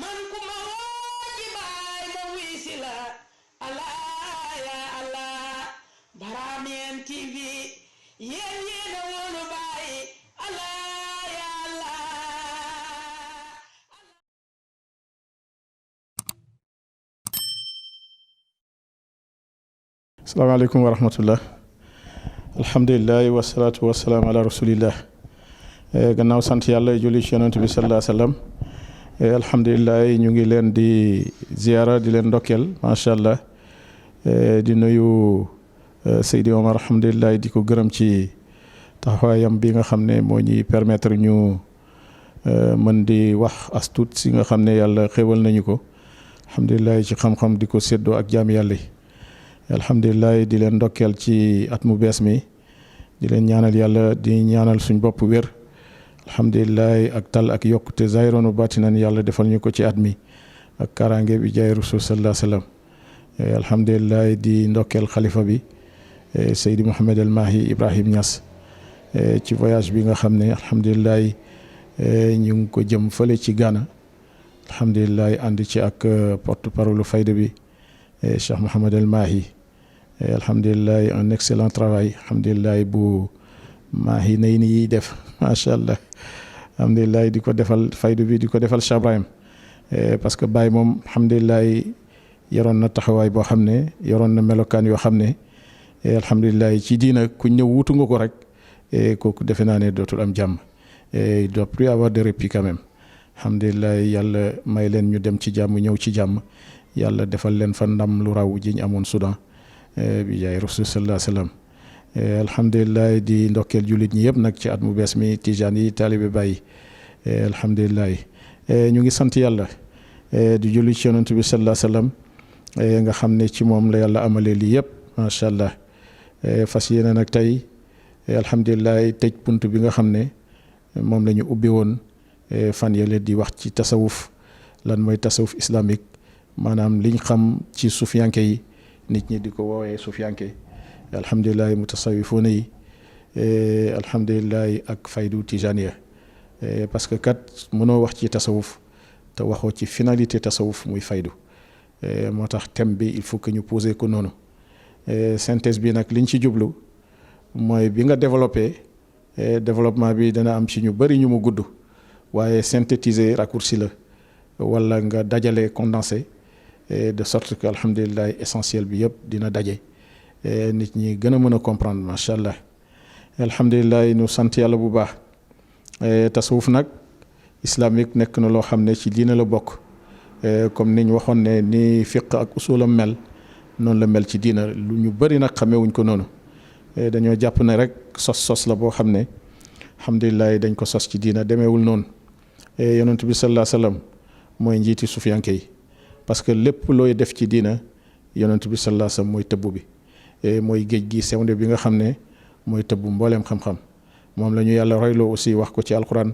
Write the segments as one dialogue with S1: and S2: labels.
S1: man ku ma woo ci baay ma wuy si la allah ya allah Barameen TV yéen yéen a wóolu baay allah ya allah.
S2: asalaamaaleykum wa rahmatullah alhamdulilah wasalaatu wasalaam ala rasulillah gannaaw sant yàlla julli ci yonent bi sallallahu alayhi wa sallam alhamdulilah ñu ngi leen di ziara di leen ndokkeel macha allah di nuyu Seydi Omar alhamdulilah di ko gërëm ci taxawaayam bi nga xam ne moo ñuy permettre ñu mën di wax as tuut si nga xam ne yàlla xéwal nañu ko alhamdulilah ci xam-xam di ko séddoo ak jaam yàlla yi alhamdulilah di leen ndokkeel ci at mu bees mi di leen ñaanal yàlla di ñaanal suñ bopp wér alhamdulilah ak tal ak yokkute zahiranu batinan yàlla defal ñu ko ci at mi ak kaaraange bi jaay rasul sallallahu alayhi wa sallam alhamdulilah di ndokkeel xalifa bi Seydi Mouhamed El Mahi Ibrahim Niass ci voyage bi nga xam ne alhamdulilah ñu ngi ko jëm fële ci Ghana alhamdulilah ànd ci ak porte parole fayda bi Cheikh Mouhamed El Mahi alhamdulilah un excellent travail alhamdulilah bu Mahi nay ni yiy def macha allah alhamdulilah di ko defal faydu bi di ko defal Cheikh Ibrahim parce que Baye moom alhamdulilah yoroon na taxawaay boo xam ne yoroon na melokaan yoo xam ne alhamdulilah ci diina ku ñëw wutu nga ko rek kooku defe naa ne dootul am jàmm il doit plus avoir de répit quand même alhamdulilah yàlla may leen ñu dem ci jàmm ñëw ci jàmm yàlla defal leen fa ndam lu raw ji ñu amoon Soudan bi jaay rasul sallallahu alayhi wa sallam alhamdulilah di ndokkeel jullit ñi yëpp nag ci at mu bees mi tijaan yi taalibe Baay alhamdulilah ñu ngi sant yàlla di julli ci yonent bi sallallahu alayhi wa sallam nga xam ne ci moom la yàlla amalee lii yëpp macha allah fas yéene nag tey alhamdulilah tëj bunt bi nga xam ne moom la ñu ubbi woon fan yële di wax ci tasawuf lan mooy tasawuf islamique maanaam liñ xam ci sufiyanke yi nit ñi di ko woowee sufiyanke alhamdulilah mutasawifoona yi alhamdulilah ak faydu tijaniya parce que kat mënoo wax ci tasawuf te waxoo ci finalité tasawuf muy faydu moo tax thème bi il faut que ñu poser ko noonu synthèse bi nag liñ ci jublu mooy bi nga développé développement bi dana am ci ñu bari ñu mu gudd waaye synthétiser raccourci la wala nga dajale condensé de sorte que alhamdulilah essentiel bi yëpp dina daje nit ñi gën a mën a comprendre macha allah alhamdulilah ñu sant yàlla bu baax tasawuf nag islamique nekk na loo xam ne ci diina la bokk comme niñ waxoon ne ni fiq ak usulam mel noonu la mel ci diina lu ñu bëri nag xamewuñ ko noonu dañoo jàpp ne rek sos la boo xam ne alhamdulilah dañ ko sos ci diina demeewul noonu yonent bi sallallahu alayhi wa sallam mooy njiiti sufiyanke yi parce que lépp looy def ci diina yonent bi sallallahu alayhi wa sallam mooy tëbb bi mooy géej gi sewnde bi nga xam ne mooy tëbb mbooleem xam-xam moom la ñu yàlla royloo aussi wax ko ci alquran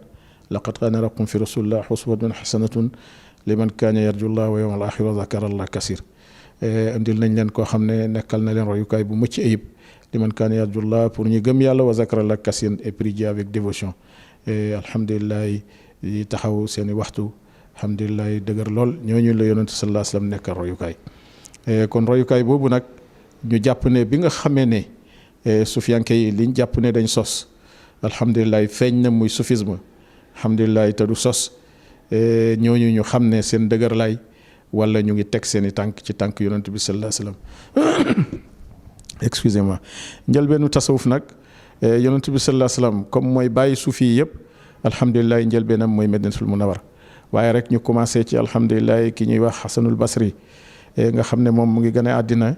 S2: laqad kaana lakum fi rasulillah uswatun hasanatun liman kaana yarjullah wa yawmal axir wa zakara allah kasir indil nañ leen koo xam ne nekkal na leen royukaay bu mucc ayib liman kaana yarjullah pour ñu gëm yàlla wa zakara allah kasir et prier avec dévotion alhamdulilah yi taxaw seeni waxtu alhamdulilah dëgër lool ñooñu la yonent sallallahu alayhi wa sallam nekkal royukaay kon royukaay boobu nag ñu jàpp ne bi nga xamee ne sufiyanke yi liñ jàpp ne dañ sos alhamdulilah feeñ na muy soufisme alhamdulilah te du sos ñooñu ñu xam ne seen dëgër lay wala ñu ngi teg seen i tànk ci tànk yonent bi sallallahu alayhi wa sallam excusez-moi njëlbeenu tasawuf nag yonent bi sallallahu alayhi wa sallam comme mooy bàyyi suufi yi yëpp alhamdulilah njëlbeenam mooy Madinatul Munawwara waaye rek ñu commencé ci alhamdulilah ki ñuy wax Xasanul Basri nga xam ne moom mu ngi gën a àddina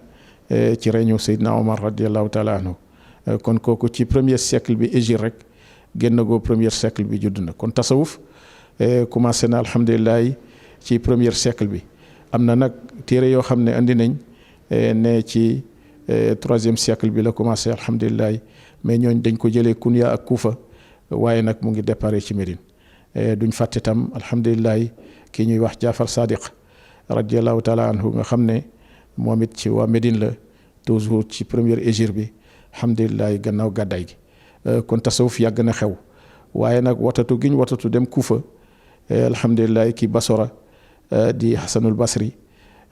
S2: ci règne Seydina Omar radiallahu taala anhu kon kooku ci premier siècle bi Égypte rek génn goo premier siècle bi judd na kon tasawuf commencé na alhamdulilah ci premier siècle bi am na nag téere yoo xam ne andi nañ ne ci troisième siècle bi la commencé alhamdulilah mais ñooñ dañ ko jëlee Kunya ak Kufa waaye nag mu ngi déparé ci Médine duñ fàtte tam alhamdulilah kii ñuy wax Jaafar Sadiq radiallahu taala anhu nga xam ne moom it ci waa Médine la toujours ci première Égypte bi alhamdulilah gannaaw gàddaay gi kon tasawuf yàgg na xew waaye nag watatu giñ watatu dem Kufa alhamdulilah ki Basora di Hasanul Basri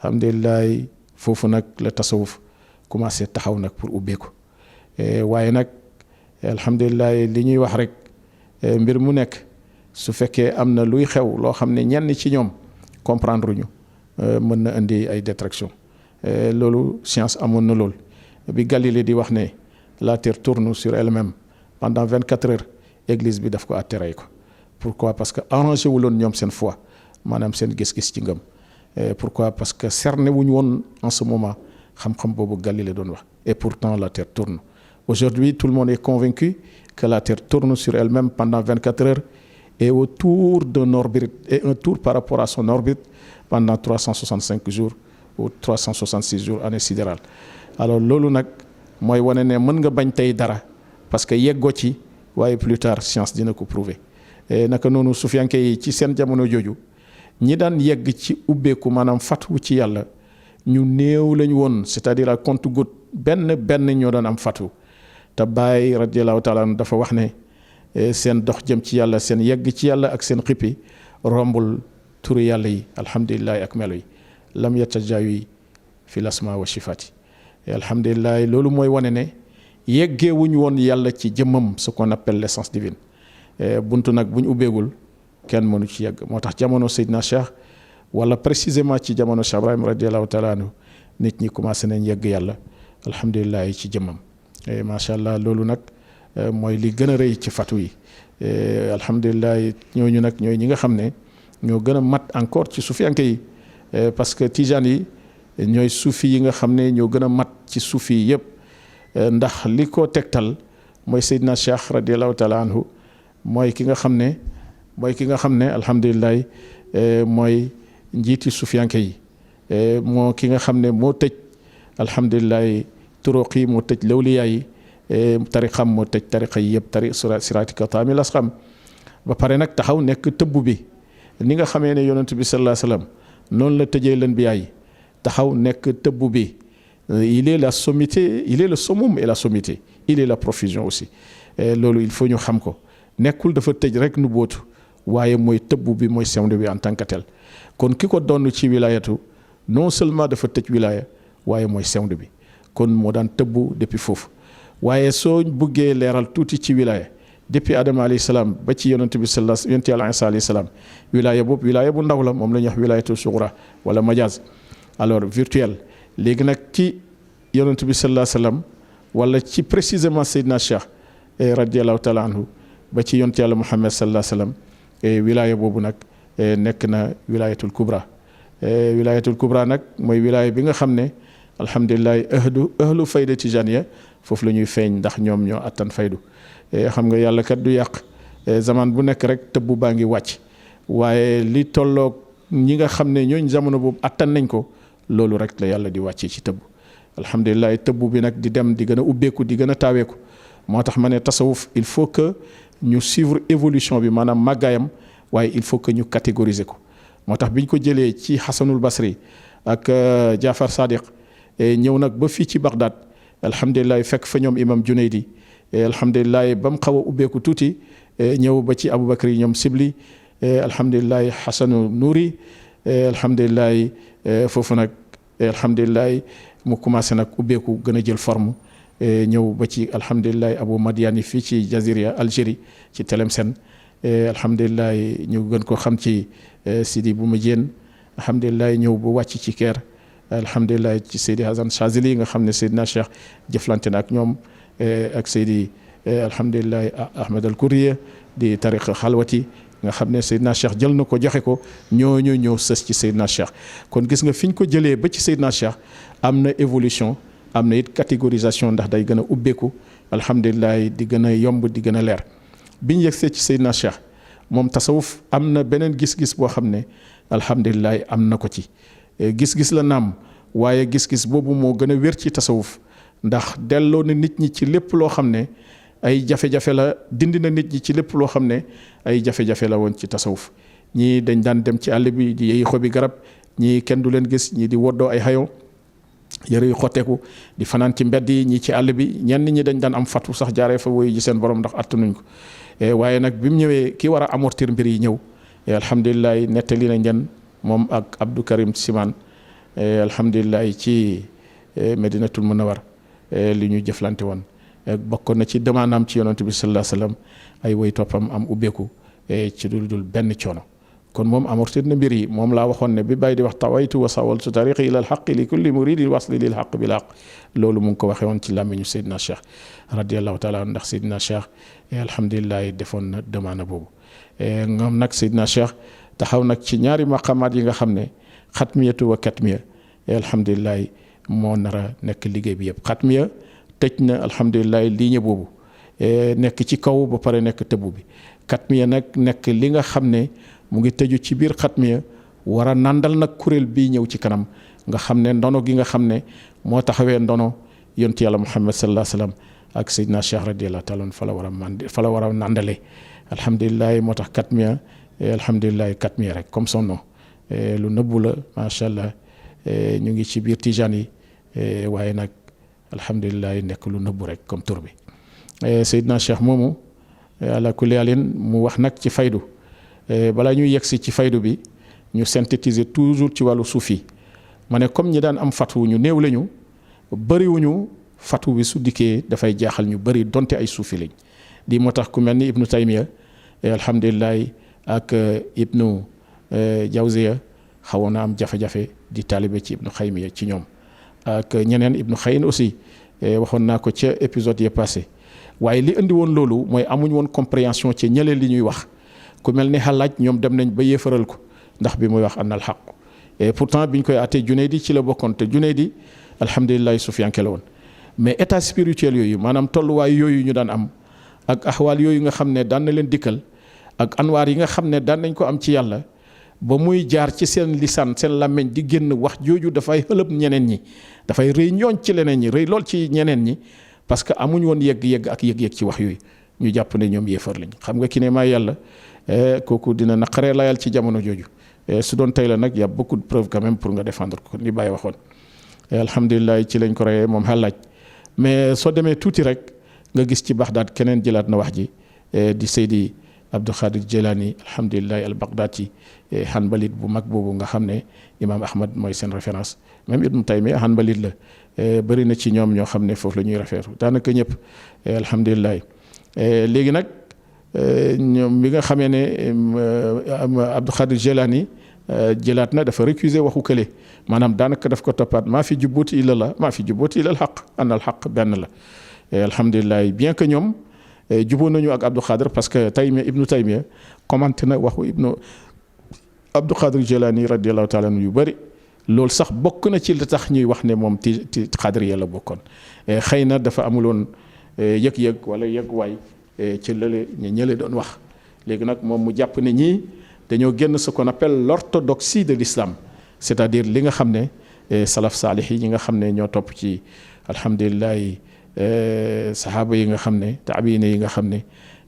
S2: alhamdulilah foofu nag la tasawuf commencé taxaw nag pour ubbeeku waaye nag alhamdulilah li ñuy wax rek mbir mu nekk su fekkee am na luy xew loo xam ne ñenn ci ñoom comprendre ñu mën na indi ay détraction loolu science amoon na lool bi Galilée di wax ne la terre tourne sur elle-même pendant 24 heures église bi daf ko atterré ko pourquoi parce que arrangé wuloon ñoom seen foi maanaam seen gis-gis ci ngëm pourquoi parce que cerné wuñu woon en ce moment xam-xam boobu Galilée doon wax et pourtant la terre tourne aujourd'hui tout le monde est convaincu que la terre tourne sur elle-même pendant 24 heures et autour d'un orbite et un tour par rapport à son orbite pendant 365 jours ou 366 jours année sidérale alors loolu nag mooy wane ne mën nga bañ tey dara parce que yeggoo ci waaye plus tard science dina ko prouver naka noonu sufiyanke yi ci seen jamono jooju ñi daan yegg ci ubbeeku maanaam fatu ci yàlla ñu néew lañ woon c'est-à-dire à compte-gouttes benn ñoo daan am fatu te Baay radiyallahu taala dafa wax ne seen dox jëm ci yàlla seen yegg ci yàlla ak seen xippi rombul turu yàlla yi alhamdulilah ak melo yi lam yatajaawi fi lasma wa shifaati alhamdulilah loolu mooy wane ne yeggee wuñ woon yàlla ci jëmmam ce qu'on appelle l'essence divine buntu nag buñ ubbeegul kenn mënu ci yegg moo tax jamono Seydina Cheikh wala précisément ci jamono Cheikh Ibrahim radiyallahu taala anhu nit ñi commencé nañ yegg yàlla alhamdulilah ci jëmmam macha allah loolu nag mooy li gën a rëy ci fatu yi alhamdulilah ñooñu nag ñooy ñi nga xam ne ñoo gën a mat encore ci sufiyanke yi parce que tijaan yi ñooy suufi yi nga xam ne ñoo gën a mat ci suufi yi yëpp ndax li ko tegtal mooy Seydina Cheikh radiyallahu taala anhu mooy ki nga xam ne alhamdulilah mooy njiiti sufiyanke yi moo ki nga xam ne moo tëj alhamdulilah turuq yi moo tëj lawliyaa yi tariqam moo tëj tariqa yi yëpp tariq siraatika taamil asqam ba pare nag taxaw nekk tëbb bi ni nga xamee ne yonent bi sallallahu alayhi wasallam noonu la tëjee l'anbiya yi taxaw nekk tëbb bi il est la sommité il est le summum et la sommité il est la profusion aussi loolu il faut ñu xam ko nekkul dafa tëj rek nu bootu waaye mooy tëbb bi mooy sewnde bi en tant que tel kon ki ko doon ci wilayatu non seulement dafa tëj wilaya waaye mooy sewnde bi kon moo daan tëbb depuis foofu waaye soo buggee leeral tuuti ci wilaya depuis Adama alayhi salaam ba ci yonent bi sallallahu yonent Yàlla Isa alayhi salaam wilaya boobu wilaya bu ndaw la moom la ñuy wax wilayatu sughra wala majaz alors virtuel léegi nag ci yonent bi sallallahu salaam wala ci précisément Seydina Cheikh radiyallahu taala anhu ba ci yonent Yàlla Muhammad sallallahu salaam wilaya boobu nag nekk na wilayatul kubra wilayatul kubra nag mooy wilaya bi nga xam ne alhamdulilah ahlu fayda tijaniya foofu la ñuy feeñ ndax ñoom ñoo attan faydu xam nga yàlla kat du yàq zaman bu nekk rek tëbb baa ngi wàcc waaye li tolloog ñi nga xam ne ñooñ jamono boobu attan nañ ko loolu rek la yàlla di wàccee ci tëbb alhamdulilah tëbb bi nag di dem di gën a ubbeeku di gën a taaweeku moo tax ma ne tasawuf il faut que ñu suivre évolution bi maanaam màggaayam waaye il faut que ñu catégoriser ko moo tax biñ ko jëlee ci Hasanul Basri ak Jaafar Sadiq ñëw nag ba fii ci Bagdad alhamdulilah fekk fa ñoom imam Junaydi alhamdulilah ba mu xaw a ubbeeku tuuti ñëw ba ci Aboubacry ñoom Sibli alhamdulilah Hasanu Nouri alhamdulilah foofu nag alhamdulilah mu commencé nag ubbeeku gën a jël forme ñëw ba ci alhamdulilah Abou Madiani fii ci Jaziria Algérie ci Tlemcen alhamdulilah ñu gën ko xam ci Sidi Boumediene alhamdulilah ñëw ba wàcc ci Caire alhamdulilah ci Seydi Hasan Chazili nga xam ne Seydina Cheikh jëflante na ak ñoom ak Seydi alhamdulilah Ahmed al Kouriya di tariqa xalwati nga xam ne Seydina Cheikh jël na ko joxe ko ñooñu ñëw sës ci Seydina Cheikh kon gis nga fi ñu ko jëlee ba ci Seydina Cheikh am na évolution am na it catégorisation ndax day gën a ubbeeku alhamdulilah di gën a yomb di gën a leer biñ yegsee ci Seydina Cheikh moom tasawuf am na beneen gis-gis boo xam ne alhamdulilah am na ko ci gis-gis la naam waaye gis-gis boobu moo gën a wér ci tasawuf ndax delloo na nit ñi ci lépp loo xam ne ay jafe-jafe la dindi na nit ñi ci lépp loo xam ne ay jafe-jafe la woon ci tasawuf ñii dañ daan dem ci àll bi di yeey xobi garab ñii kenn du leen gis ñii di woddoo ay xayon yëre yu xotteeku di fanaan ci mbedd yi ñi ci àll bi ñenn ñi dañ daan am fatu sax jaaree fa woyu ji seen borom ndax attanuñ ko waaye nag bi mu ñëwee ki war a amortir mbir yi ñëw alhamdulilah nettali nañ leen moom ak Abdou Karim Siman alhamdulilah ci Medinatul Munawar li ñu jëflante woon bokkoon na ci demandam ci yonent bi sallallahu alayhi wasallam ay woy toppam am ubbeeku ci dul benn coono kon moom amortir na mbir yi moom laa waxoon ne bi bàyyi di wax tawaytu wa sawaltu tariqi ila alxaqi li kulli muridin wasli lil xaq bil xaq loolu mu ngi ko waxee woon ci làmmiñu Seydina Cheikh radiallahu taala ndax Seydina Cheikh alhamdulilah defoon na demande boobu moom nag Seydina Cheikh taxaw nag ci ñaari maqamaat yi nga xam ne xatmiyatu wa katmiya alhamdulilah moo nar a nekk liggéey bi yëpp xatmiya tëj na alhamdulilah ligne boobu nekk ci kaw ba pare nekk tëbu bi katmiya nag nekk li nga xam ne mu ngi tëju ci biir xatmiya war a nandal nag kuréel bii ñëw ci kanam nga xam ne ndono gi nga xam ne moo taxawee ndono yontu yàlla Muhammad sallallahu alayhi wasallam ak Seydina Cheikh radiyallahu taala fa la war a fa la war a nandale alhamdulilah moo tax katmiya alhamdulilah katmiya rek comme son nom lu nëbbu la macha allah ñu ngi ci biir tijaan yi waaye nag alhamdulilah nekk lu nëbbu rek comme tur bi Seydina Cheikh moomu ala kulli alin mu wax nag ci faydu balaa ñuy yegsi ci faydu bi ñu synthétiser toujours ci wàllu suufi ma ne comme ñi daan am fatu ñu néew lañu bëriwuñu fatu bi su dikkee dafay jaaxal ñu bëri donte ay suufi lañ di moo tax ku mel ni Ibnu Taymiya alhamdulilah ak Ibnu Jawziya xawoon na am jafe-jafe di taalibe ci Ibnu Xaymiya ci ñoom ak ñeneen Ibnu Xayin aussi waxoon naa ko ca épisode yi passé waaye li indi woon loolu mooy amuñ woon compréhension ci ñële li ñuy wax ku mel ni Xalaaj ñoom dem nañ ba yéefaral ko ndax bi muy wax annal xaq et pourtant biñ koy àttee Junaydi ci la bokkoon te Junaydi alhamdulilah sufiyanke la woon mais état spirituel yooyu maanaam tolluwaay yooyu ñu daan am ak axwaal yooyu nga xam ne daan na leen dikkal ak anwaar yi nga xam ne daan nañ ko am ci yàlla ba muy jaar ci seen lisaan seen làmmeñ di génn wax jooju dafay xëlëb ñeneen ñi dafay rëy ñooñ ci leneen ñi rëy lool ci ñeneen ñi parce que amuñ woon yegg-yegg ak yëg-yëg ci wax yooyu ñu jàpp ne ñoom yéefar lañ xam nga ki ne maa yàlla kooku dina naqaree layal ci jamono jooju su doon tey la nag y a beaucoup de preuves quand même pour nga défendre ko li Baye waxoon alhamdulilah ci lañ ko reyee moom Xalaaj mais soo demee tuuti rek nga gis ci Baxdaad keneen jëlaat na wax ji di Seydi Abdul Xaadir Jilani alhamdulilah al Baghdadi hanbalit bu mag boobu nga xam ne Imam Ahmad mooy seen référence même Ibnu Taymiya hanbalit la bëri na ci ñoom ñoo xam ne foofu la ñuy référé daanaka ñëpp alhamdulilah léegi nag ñoom bi nga xamee ne Abdul Xaadir Jilani jëlaat na dafa récuser waxu kële maanaam daanaka daf ko toppaat maa fi jubbuti illa la maa fi jubbuti illa al xaq an al xaq benn la alhamdulilah bien que ñoom jubóo nañu ak Abdou Khadir parce que Taymiya Ibnu Taymiya commenté na waxu Ibnu Abdou Khadir Jilani radiyallahu taala anhu yu bëri loolu sax bokk na ci li tax ñuy wax ne moom ti Xaadir yàlla bokkoon xëy na dafa amuloon yëg-yëg wala yëg-waay ci lële ñu ñële doon wax léegi nag moom mu jàpp ne ñii dañoo génn ce qu'on appelle l'orthodoxie de l'islam c'est-à-dire li nga xam ne salaf saalih yi ñi nga xam ne ñoo topp ci alhamdulilah sahaaba yi nga xam ne taabiina yi nga xam ne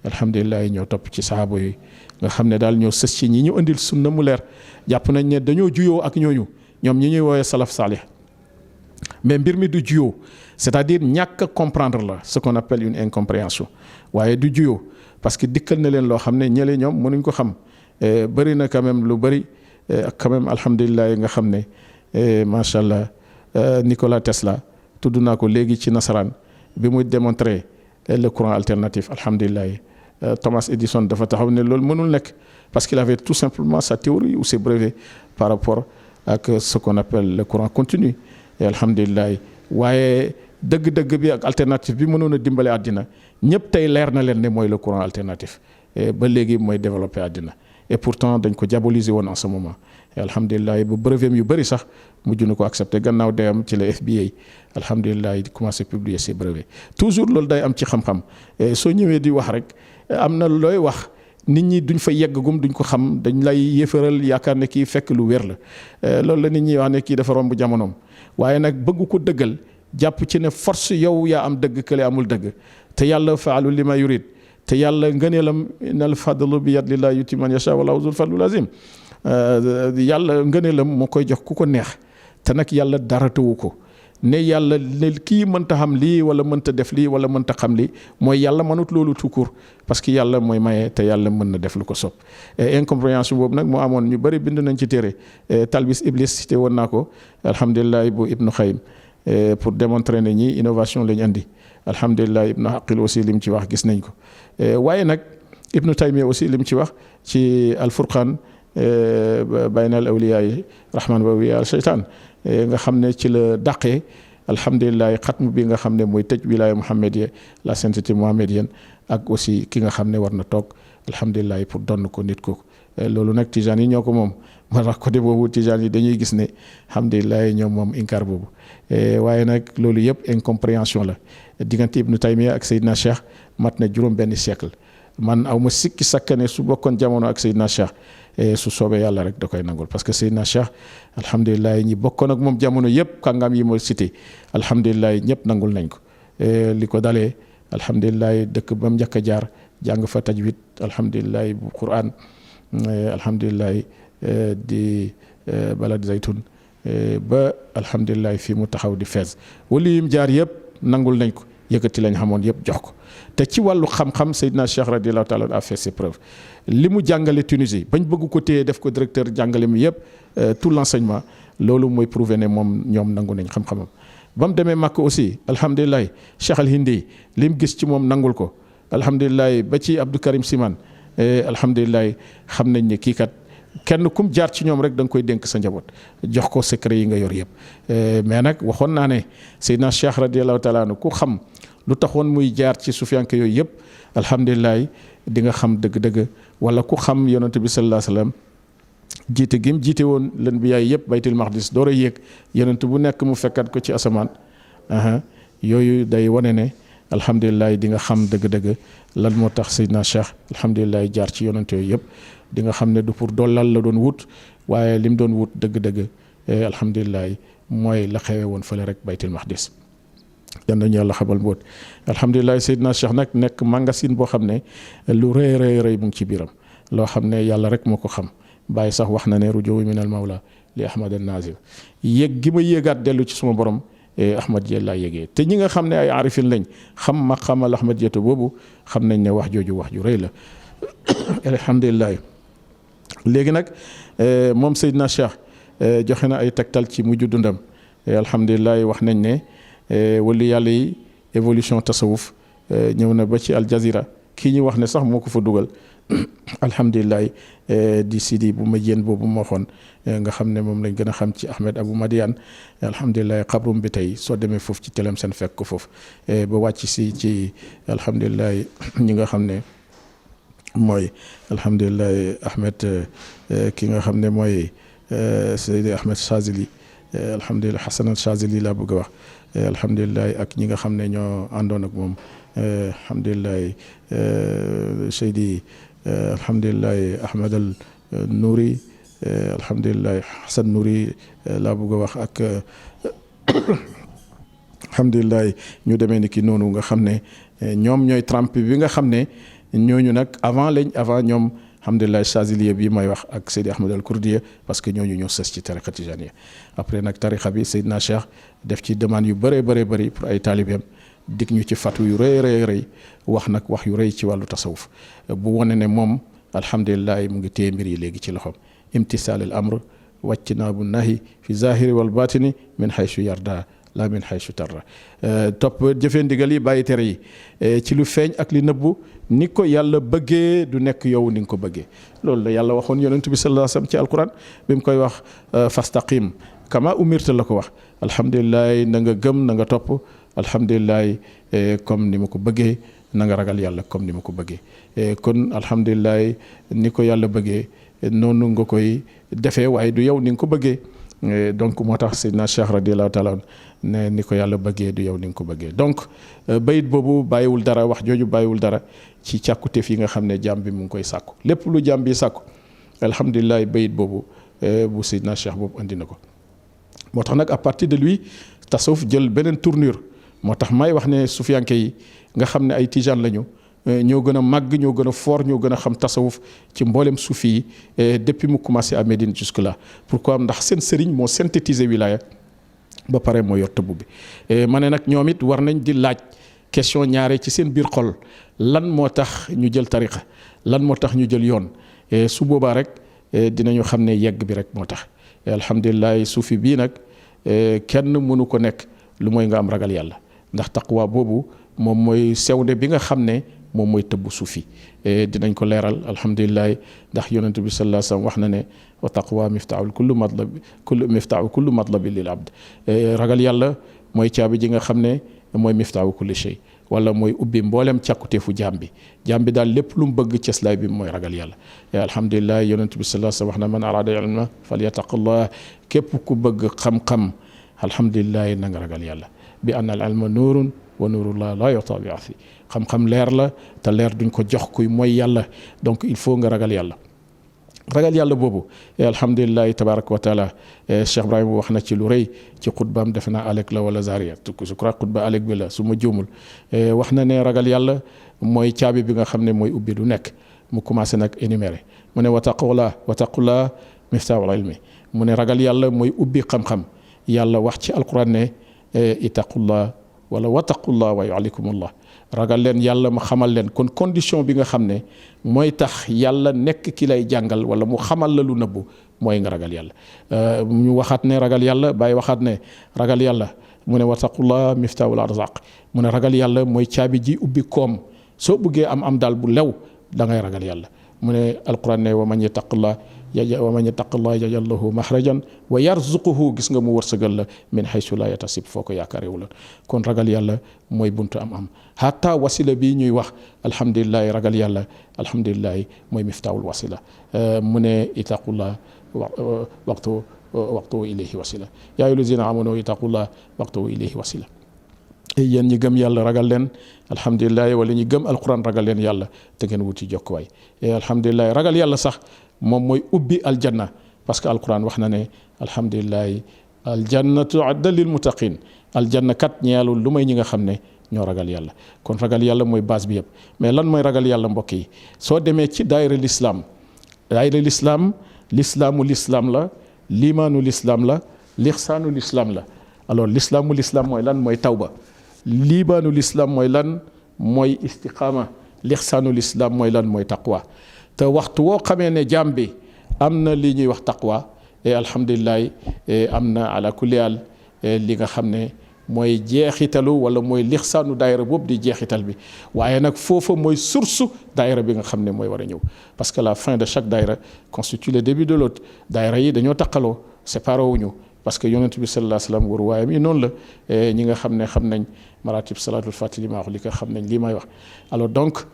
S2: alhamdulilah ñoo topp ci sahaaba yi nga xam ne daal ñoo sës ci ñi ñu indil sunna mu leer jàpp nañ ne dañoo juyoo ak ñooñu ñoom ñi ñuy woowee salaf saalih mais mbir mi du juyoo c'est-à-dire ñàkk a comprendre la ce qu'on appelle une incompréhension waaye du juyoo parce que dikkal na leen loo xam ne ñële ñoom mënuñ ko xam bëri na quand même lu bëri quand même alhamdulilah nga xam ne macha allah Nikola Tesla tudd naa ko léegi ci nasaraan bi muy démontrer le courant alternatif alhamdulilah Thomas Edison dafa taxaw ne loolu mënul nekk parce qu'il avait tout simplement sa théorie ou ses brevets par rapport ak ce qu'on appelle le courant continu et alhamdulilah waaye dëgg-dëgg bi ak alternatif bi mënoon a dimbale àddina ñëpp tey leer na leen ne mooy le courant alternatif ba léegi mooy développé àddina et pourtant dañ ko diaboliser woon en ce moment et alhamdulilah ba brevet yu bëri sax mujj na ko accepté gannaaw day am ci la FBA alhamdulilah di commencé publier ses brevets toujours loolu day am ci xam-xam soo ñëwee di wax rek am na looy wax nit ñi duñ fa yeggagum duñ ko xam dañ lay yéefaral yaakaar ne kii fekk lu wér la loolu la nit ñi wax ne kii dafa romb jamonoom waaye nag bëgg ko dëggal jàpp ci ne force yow yaa am dëgg kële amul dëgg te yàlla faalu li ma yurid te yàlla ngëneelam inal fadlu bi yadillah yuti man yasha wallahu zul fadlul azim yàlla ngëneelam moo koy jox ku ko neex te nag yàlla dara tëwu ko ne yàlla ne kii mënta xam lii wala mënta def lii wala mënta xam lii mooy yàlla mënut loolu tout court parce que yàlla mooy maye te yàlla mën na def lu ko sopp incompréhension boobu nag moo amoon ñu bëri bind nañ ci téere talbis iblis cité woon naa ko alhamdulilah bu Ibnu Xayyim pour démontrer ne ñi innovation lañ andi alhamdulilah Ibnu Aqil aussi lim ci wax gis nañ ko waaye nag Ibnu Taymiya aussi lim ci wax ci alfurqaan bayna al awliyaa rahman wa awliyaa shaytaan nga xam ne ci la dàqee alhamdulilah xatm bi nga xam ne mooy tëj wilaaya muhammadiya la sainteté muhammadienne ak aussi ki nga xam ne war na toog alhamdulilah pour donn ko nit ko loolu nag tijaan yi ñoo ko moom moo tax côté boobu tijaan yi dañuy gis ne alhamdulilah ñoom moom inkaar boobu waaye nag loolu yëpp incompréhension la diggante Ibnu Taymiya ak Seydina Cheikh mat na juróom benn siècle man aw ma sikki sakkane su bokkoon jamono ak Seydina Cheikh su soobee yàlla rek da koy nangul parce que Seydina Cheikh alhamdulilah ñi bokkoon ak moom jamono yëpp kàngam yi ma cité alhamdulilah ñëpp nangul nañ ko li ko dalee alhamdulilah dëkk ba mu njëkk a jaar jàng fa tajwid alhamdulilah bu Qur'an alhamdulilah di balad zaytun ba alhamdulilah fii mu taxaw di fees wala yim jaar yëpp nangul nañ ko yëkkati lañ xamoon yëpp jox ko te ci wàllu xam-xam Seydina Cheikh radiyallahu taala a fait ses preuves li mu jàngale Tunisie bañ bëgg ko téye def ko directeur jàngale mi yëpp tout l'enseignement loolu mooy prouver ne moom ñoom nangu nañ xam-xamam ba mu demee Makka aussi alhamdulilah Cheikh al Hindi li mu gis ci moom nangul ko alhamdulilah ba ci Abdou Karim Siman alhamdulilah xam nañ ne kii kat kenn kum jaar ci ñoom rek da nga koy dénk sa njaboot jox ko secret yi nga yor yëpp mais nag waxoon naa ne Seydina Cheikh radiyallahu taala anhu ku xam lu taxoon muy jaar ci sufiyanke yooyu yëpp alhamdulilah di nga xam dëgg-dëgg wala ku xam yonent bi sallallahu alayhi wasallam jiite gi mu jiite woon leen bi yaay yëpp baytul maqdis door a yéeg yonent bu nekk mu fekkat ko ci asamaan yooyu day wane ne alhamdulilah di nga xam dëgg-dëgg lan moo tax Seydina Cheikh alhamdulilah jaar ci yonent yooyu yëpp di nga xam ne du pour dollal la doon wut waaye lim doon wut dëgg-dëgg alhamdulilah mooy la xewe woon fële rek baytul maqdis yan nañu yàlla xabal mboot alhamdulilah Seydina Cheikh nag nekk magasin boo xam ne lu rëy rëy rëy mu ngi ci biiram loo xam ne yàlla rek moo ko xam bàyyi sax wax na ne rujuwi min al mawla li ahmad an nazir yéeg gi ma yéegaat dellu ci suma borom ahmad je laa yégee te ñi nga xam ne ay arifin lañ xam ma xamal ahmad jeeto boobu xam nañ ne wax jooju wax ju rëy la alhamdulilah léegi nag moom Seydina Cheikh joxe na ay tegtal ci mujj dundam alhamdulilah wax nañ ne wali yàlla yi évolution tasawuf ñëw na ba ci Al Jazeera kii ñu wax ne sax moo ko fa dugal alhamdulilah di sidi bu ma yéen boobu moo xoon nga xam ne moom lañ gën a xam ci Ahmed Abou Madiane alhamdulilah xabrum bi tey soo demee foofu ci telem seen fekk ko foofu ba wàcc si ci alhamdulilah ñi nga xam ne mooy alhamdulilah Ahmed ki nga xam ne mooy Seydi Ahmed Chazili alhamdulilah Hassan Chazili laa bëgg a wax alhamdulilah ak ñi nga xam ne ñoo àndoon ak moom alhamdulilah Seydi alhamdulilah Ahmed al Nouri alhamdulilah Hassan Nouri laa bëgg a wax ak alhamdulilah ñu demee ni ki noonu nga xam ne ñoom ñooy trempe bi nga xam ne ñooñu nag avant ñoom alhamdulilah Chaziliya bi may wax ak Seydi Ahmed al Kurdiya parce que ñooñu ñoo sës ci tariqa tijaniya après nag tariqa bi Seydina Cheikh def ci demande yu bëree bëri pour ay taalibeem dig ñu ci fatu yu rëy wax nag wax yu rëy ci wàllu tasawuf bu wane ne moom alhamdulilah mu ngi téye mbir yi léegi ci loxoom imtisaal al amr wajtinaabu nahi fi zahiri wal batini min haythu yarda la min haythu tarra topp jëfee ndigal yi bàyyi tere yi ci lu feeñ ak li nëbbu ni ko yàlla bëggee du nekk yow ni nga ko bëggee loolu la yàlla waxoon yonent bi sallallahu alayhi wasallam ci alquran bi mu koy wax fastaqim kama umirta la ko wax alhamdulilah na nga gëm na nga topp alhamdulilah comme ni ma ko bëggee na nga ragal yàlla comme ni ma ko bëggee kon alhamdulilah ni ko yàlla bëggee noonu nga koy defee waaye du yow ni nga ko bëggee donc moo tax Seydina Cheikh radiyallahu taala ne ni ko yàlla bëggee du yow ni nga ko bëggee donc bayit boobu bàyyiwul dara wax jooju bàyyiwul dara ci càkkutéef yi nga xam ne jàmm bi mu ngi koy sàkku lépp lu jàmm bi sàkku alhamdulilah bayit boobu bu Seydina Cheikh boobu andi na ko moo tax nag à partir de lui tasawuf jël beneen tournure moo tax may wax ne sufiyanke yi nga xam ne ay tijaan lañu ñoo gën a màgg ñoo gën a fort ñoo gën a xam tasawuf ci mboolem suufi yi depuis mu commencé à Médine jusque là pourquoi ndax seen sëriñ moo synthétiser wilaya ba pare moo yor tëbb bi. ma ne nag ñoom it war nañ di laaj question ñaare ci seen biir xol lan moo tax ñu jël tariqa lan moo tax ñu jël yoon su boobaa rek dinañu xam ne yegg bi rek moo tax. alhamdulilah suufi bii nag kenn mënu ko nekk lu mooy nga am ragal yàlla ndax taqwa boobu moom mooy sewnde bi nga xam ne moom mooy tëbb suufi dinañ ko leeral alhamdulilah ndax yonent bi sallallahu alayhi wasallam wax na ne wa taqwa miftaahul kullu matlabi lil abd ragal yàlla mooy caabi ji nga xam ne mooy miftaahu kulli shay wala mooy ubbi mboolem càkkuteefu jaam bi daal lépp lu mu bëgg cëslaay bi mooy ragal yàlla. alhamdulilah yonent bi sallallahu alayhi wasallam wax na man arada ilma falyataqillah képp ku bëgg xam-xam alhamdulilah na nga ragal yàlla bi anna al ilma nuurun wa nuurullah la yuta bi afi xam-xam leer la te leer duñ ko jox kuy mooy yàlla donc il faut nga ragal yàlla. ragal yàlla boobu alhamdulilahi tabaraka wa taala Cheikh Ibrahima wax na ci lu rëy ci xutbaam defe naa alek la wala zaria je crois xutba alek bi la su ma juumul wax na ne ragal yàlla mooy caabi bi nga xam ne mooy ubbi lu nekk mu commencé nag énuméré mu ne wataqullah miftaahul ilmi mu ne ragal yàlla mooy ubbi xam-xam yàlla wax ci alquran ne ittaqullah wala wattaqullah wa yuallikumullah ragal leen yàlla ma xamal leen kon condition bi nga xam ne mooy tax yàlla nekk ki lay jàngal wala mu xamal la lu nëbbu mooy nga ragal yàlla ñu waxaat ne ragal yàlla bàyyi waxaat ne ragal yàlla mu ne wattaqullah miftaahul arzaq mu ne ragal yàlla mooy caabi ji ubbi koom soo bëggee am daal bu lew da ngay ragal yàlla mu ne alquran ne wa man yattaqillah yaj'al lahu maxrajan wa yarzuquhu gis nga mu wërsëgal la min haysu la yatasib foo ko yaakaarewu la kon ragal yàlla mooy buntu am hatta wasila bii ñuy wax alhamdulilahi ragal yàlla alhamdulilahi mooy miftaahul wasila mu ne itaqullah waqtu ilayhi wasila yaa ayyuha allazina amanu itaqullah waqtu ilayhi wasila yéen ñi gëm yàlla ragal leen alhamdulilah wala ñi gëm alquran ragal leen yàlla te ngeen wuti jokkuwaay alhamdulilah ragal yàlla sax moom mooy ubbi aljanna parce que alquran wax na ne alhamdulilah aljannatu adda lil muttaqin aljanna kat ñeelul lu may ñi nga xam ne ñoo ragal yàlla kon ragal yàlla mooy base bi yëpp mais lan mooy ragal yàlla mbokk yi soo demee ci daayira l'islam l'islaamu l'islam la liimaanu l'islam la lixsaanu l'islam la alors l'islaamu l'islam mooy lan mooy tawba liibaanu l'islam mooy lan mooy istiqaama lixsaanu l'islam mooy lan mooy taqwa te waxtu woo xamee ne jaam bi am na li ñuy wax taqwa et alhamdulilah am na ala kulli haal li nga xam ne mooy jeexitalu wala mooy lixsaanu daayira boobu di jeexital bi waaye nag foofa mooy source daayira bi nga xam ne mooy war a ñëw parce que la fin de chaque daayira constitue le début de l'autre daayira yi dañoo taqaloo séparé wuñu parce que yonent bi sallallahu alayhi wasallam waru waayam yi noonu la ñi nga xam ne xam nañ maratib salatul fatih li ma wax li ko xam nañ lii may wax alors donc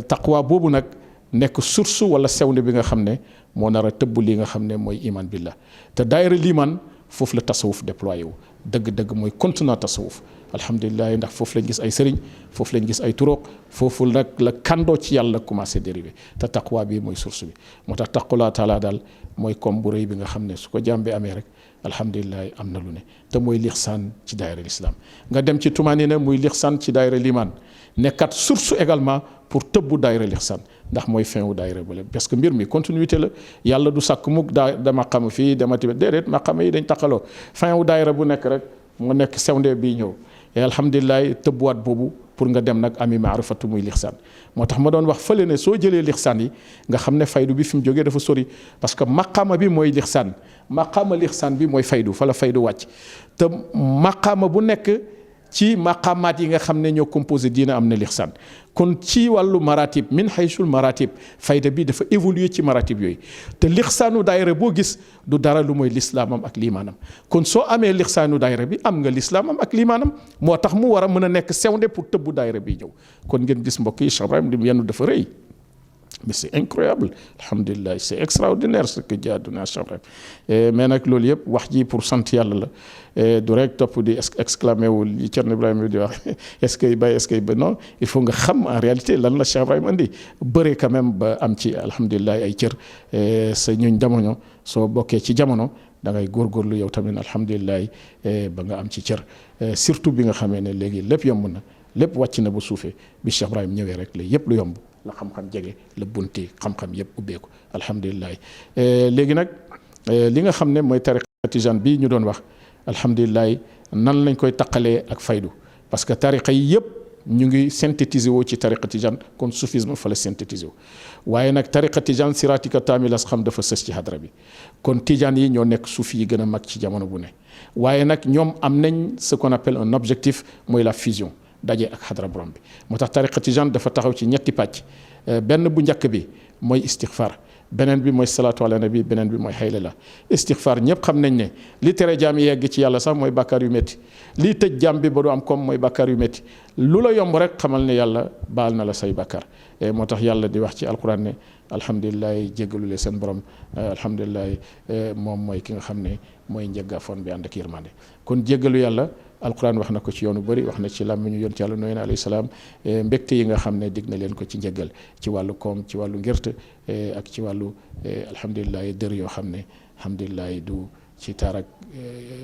S2: taqwa boobu nag nekk source wala sewnde bi nga xam ne moo nar a tëbb li nga xam ne mooy iman billah te daayira liman foofu la tasawuf déployé wu dëgg-dëgg mooy contenant tasawuf alhamdulilah ndax foofu lañ gis ay sëriñ foofu lañ gis ay turuq foofu nag la kandoo ci yàlla commencé dérivé te taqwa bi mooy source bi moo tax taqulaa taala daal mooy comme bu rëy bi nga xam ne su ko jaam bi amee rek alhamdulilah am na lu ne te mooy lixsaan ci daayira l'islam nga dem ci tumaanina muy lixsaan ci daayira liman nekkat source également pour tëbbu daayira lixsaan ndax mooy fin wu daayira bale parce que mbir mi continuité la yàlla du sàkk mukk da maqama fii demati déedéet maqama yi dañ taqaloo fin wu daayira bu nekk rek mu nekk sewnde bii ñëw et alhamdulilah tëbbuwaat boobu pour nga dem nag ami maarifatu muy lixsaan moo tax ma doon wax fële ne soo jëlee lixsaan yi nga xam ne faydu bi fi mu jógee dafa sori parce que maqama bi mooy lixsaan maqama lixsaan bi mooy faydu fa la faydu wàcc te maqama bu nekk ci maqamaat yi nga xam ne ñoo composé diina am na lixsaan kon ci wàllu maratib min haysul maratib fayda bi dafa évoluer ci maratib yooyu te lixsaanu daayira boo gis du dara lu mooy lislaamam ak liimaanam kon soo amee lixsaanu daayira bi am nga lislaamam ak liimaanam moo tax mu war a mën a nekk sewnde pour tëbbu daayira bi ñëw kon ngeen gis mbokk yi Cheikh Ibrahim lim yenn dafa rëy mais c'est incroyable alhamdulilah c'est extraordinaire ce que jaaduna Cheikh Ibrahim mais nag loolu yëpp wax ji pour sant yàlla la du rek topp di exclamer wu li Thierno Ibrahima di wax est-ce que bay est-ce que ba non il faut nga xam en réalité lan la Cheikh Ibrahima indi bëre quand même ba am ci alhamdulilah ay cër sa ñuñ jamono soo bokkee ci jamono da ngay góorgóorlu yow tamit alhamdulilah ba nga am ci cër surtout bi nga xamee ne léegi lépp yomb na lépp wàcc na ba suufee bi Cheikh Ibrahima ñëwee rek la yëpp lu yomb la xam-xam jege la bunti xam-xam yëpp ubbeeku alhamdulilah léegi nag li nga xam ne mooy tariqa tijaan bii ñu doon wax alhamdulilah nan lañ koy taqalee ak faydu parce que tariqa yi yëpp ñu ngi synthétiser woo ci tariqa tijaan kon soufisme fa la synthétiser wu waaye nag tariqa tijaan siratika taamilas xam dafa sës ci hadra bi kon tijaan yi ñoo nekk suufi yi gën a mag ci jamono bu ne waaye nag ñoom am nañ ce qu'on appelle un objectif mooy la fusion daje ak hadra borom bi moo tax tariqa tijaan dafa taxaw ci ñetti pàcc benn bu njëkk bi mooy istixfar beneen bi mooy salaatu ala nabi beneen bi mooy xayla la istixfar ñëpp xam nañ ne li tere jaam yegg ci yàlla sax mooy bàkkaar yu métti lii tëj jaam bi ba du am koom mooy bàkkaar yu métti lu la yomb rek xamal ne yàlla baal na la say bàkkaar moo tax yàlla di wax ci alquran ne alhamdulilah jéggalu leen seen borom alhamdulilah moom mooy ki nga xam ne mooy njëggaafoon bi ànd ak yërmande kon jéggalu yàlla alquran wax na ko ci yoonu bëri wax na ci làmmiñu yonent yàlla Nooy alayhi salaam mbégte yi nga xam ne dig na leen ko ci njëggal ci wàllu koom ci wàllu ngirte ak ci wàllu alhamdulilah dër yoo xam ne alhamdulilah du ci taar ak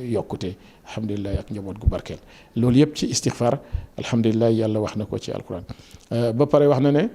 S2: yokkute alhamdulilah ak njaboot gu barkeel loolu yëpp ci istixfar alhamdulilah yàlla wax na ko ci alquran ba pare wax na ne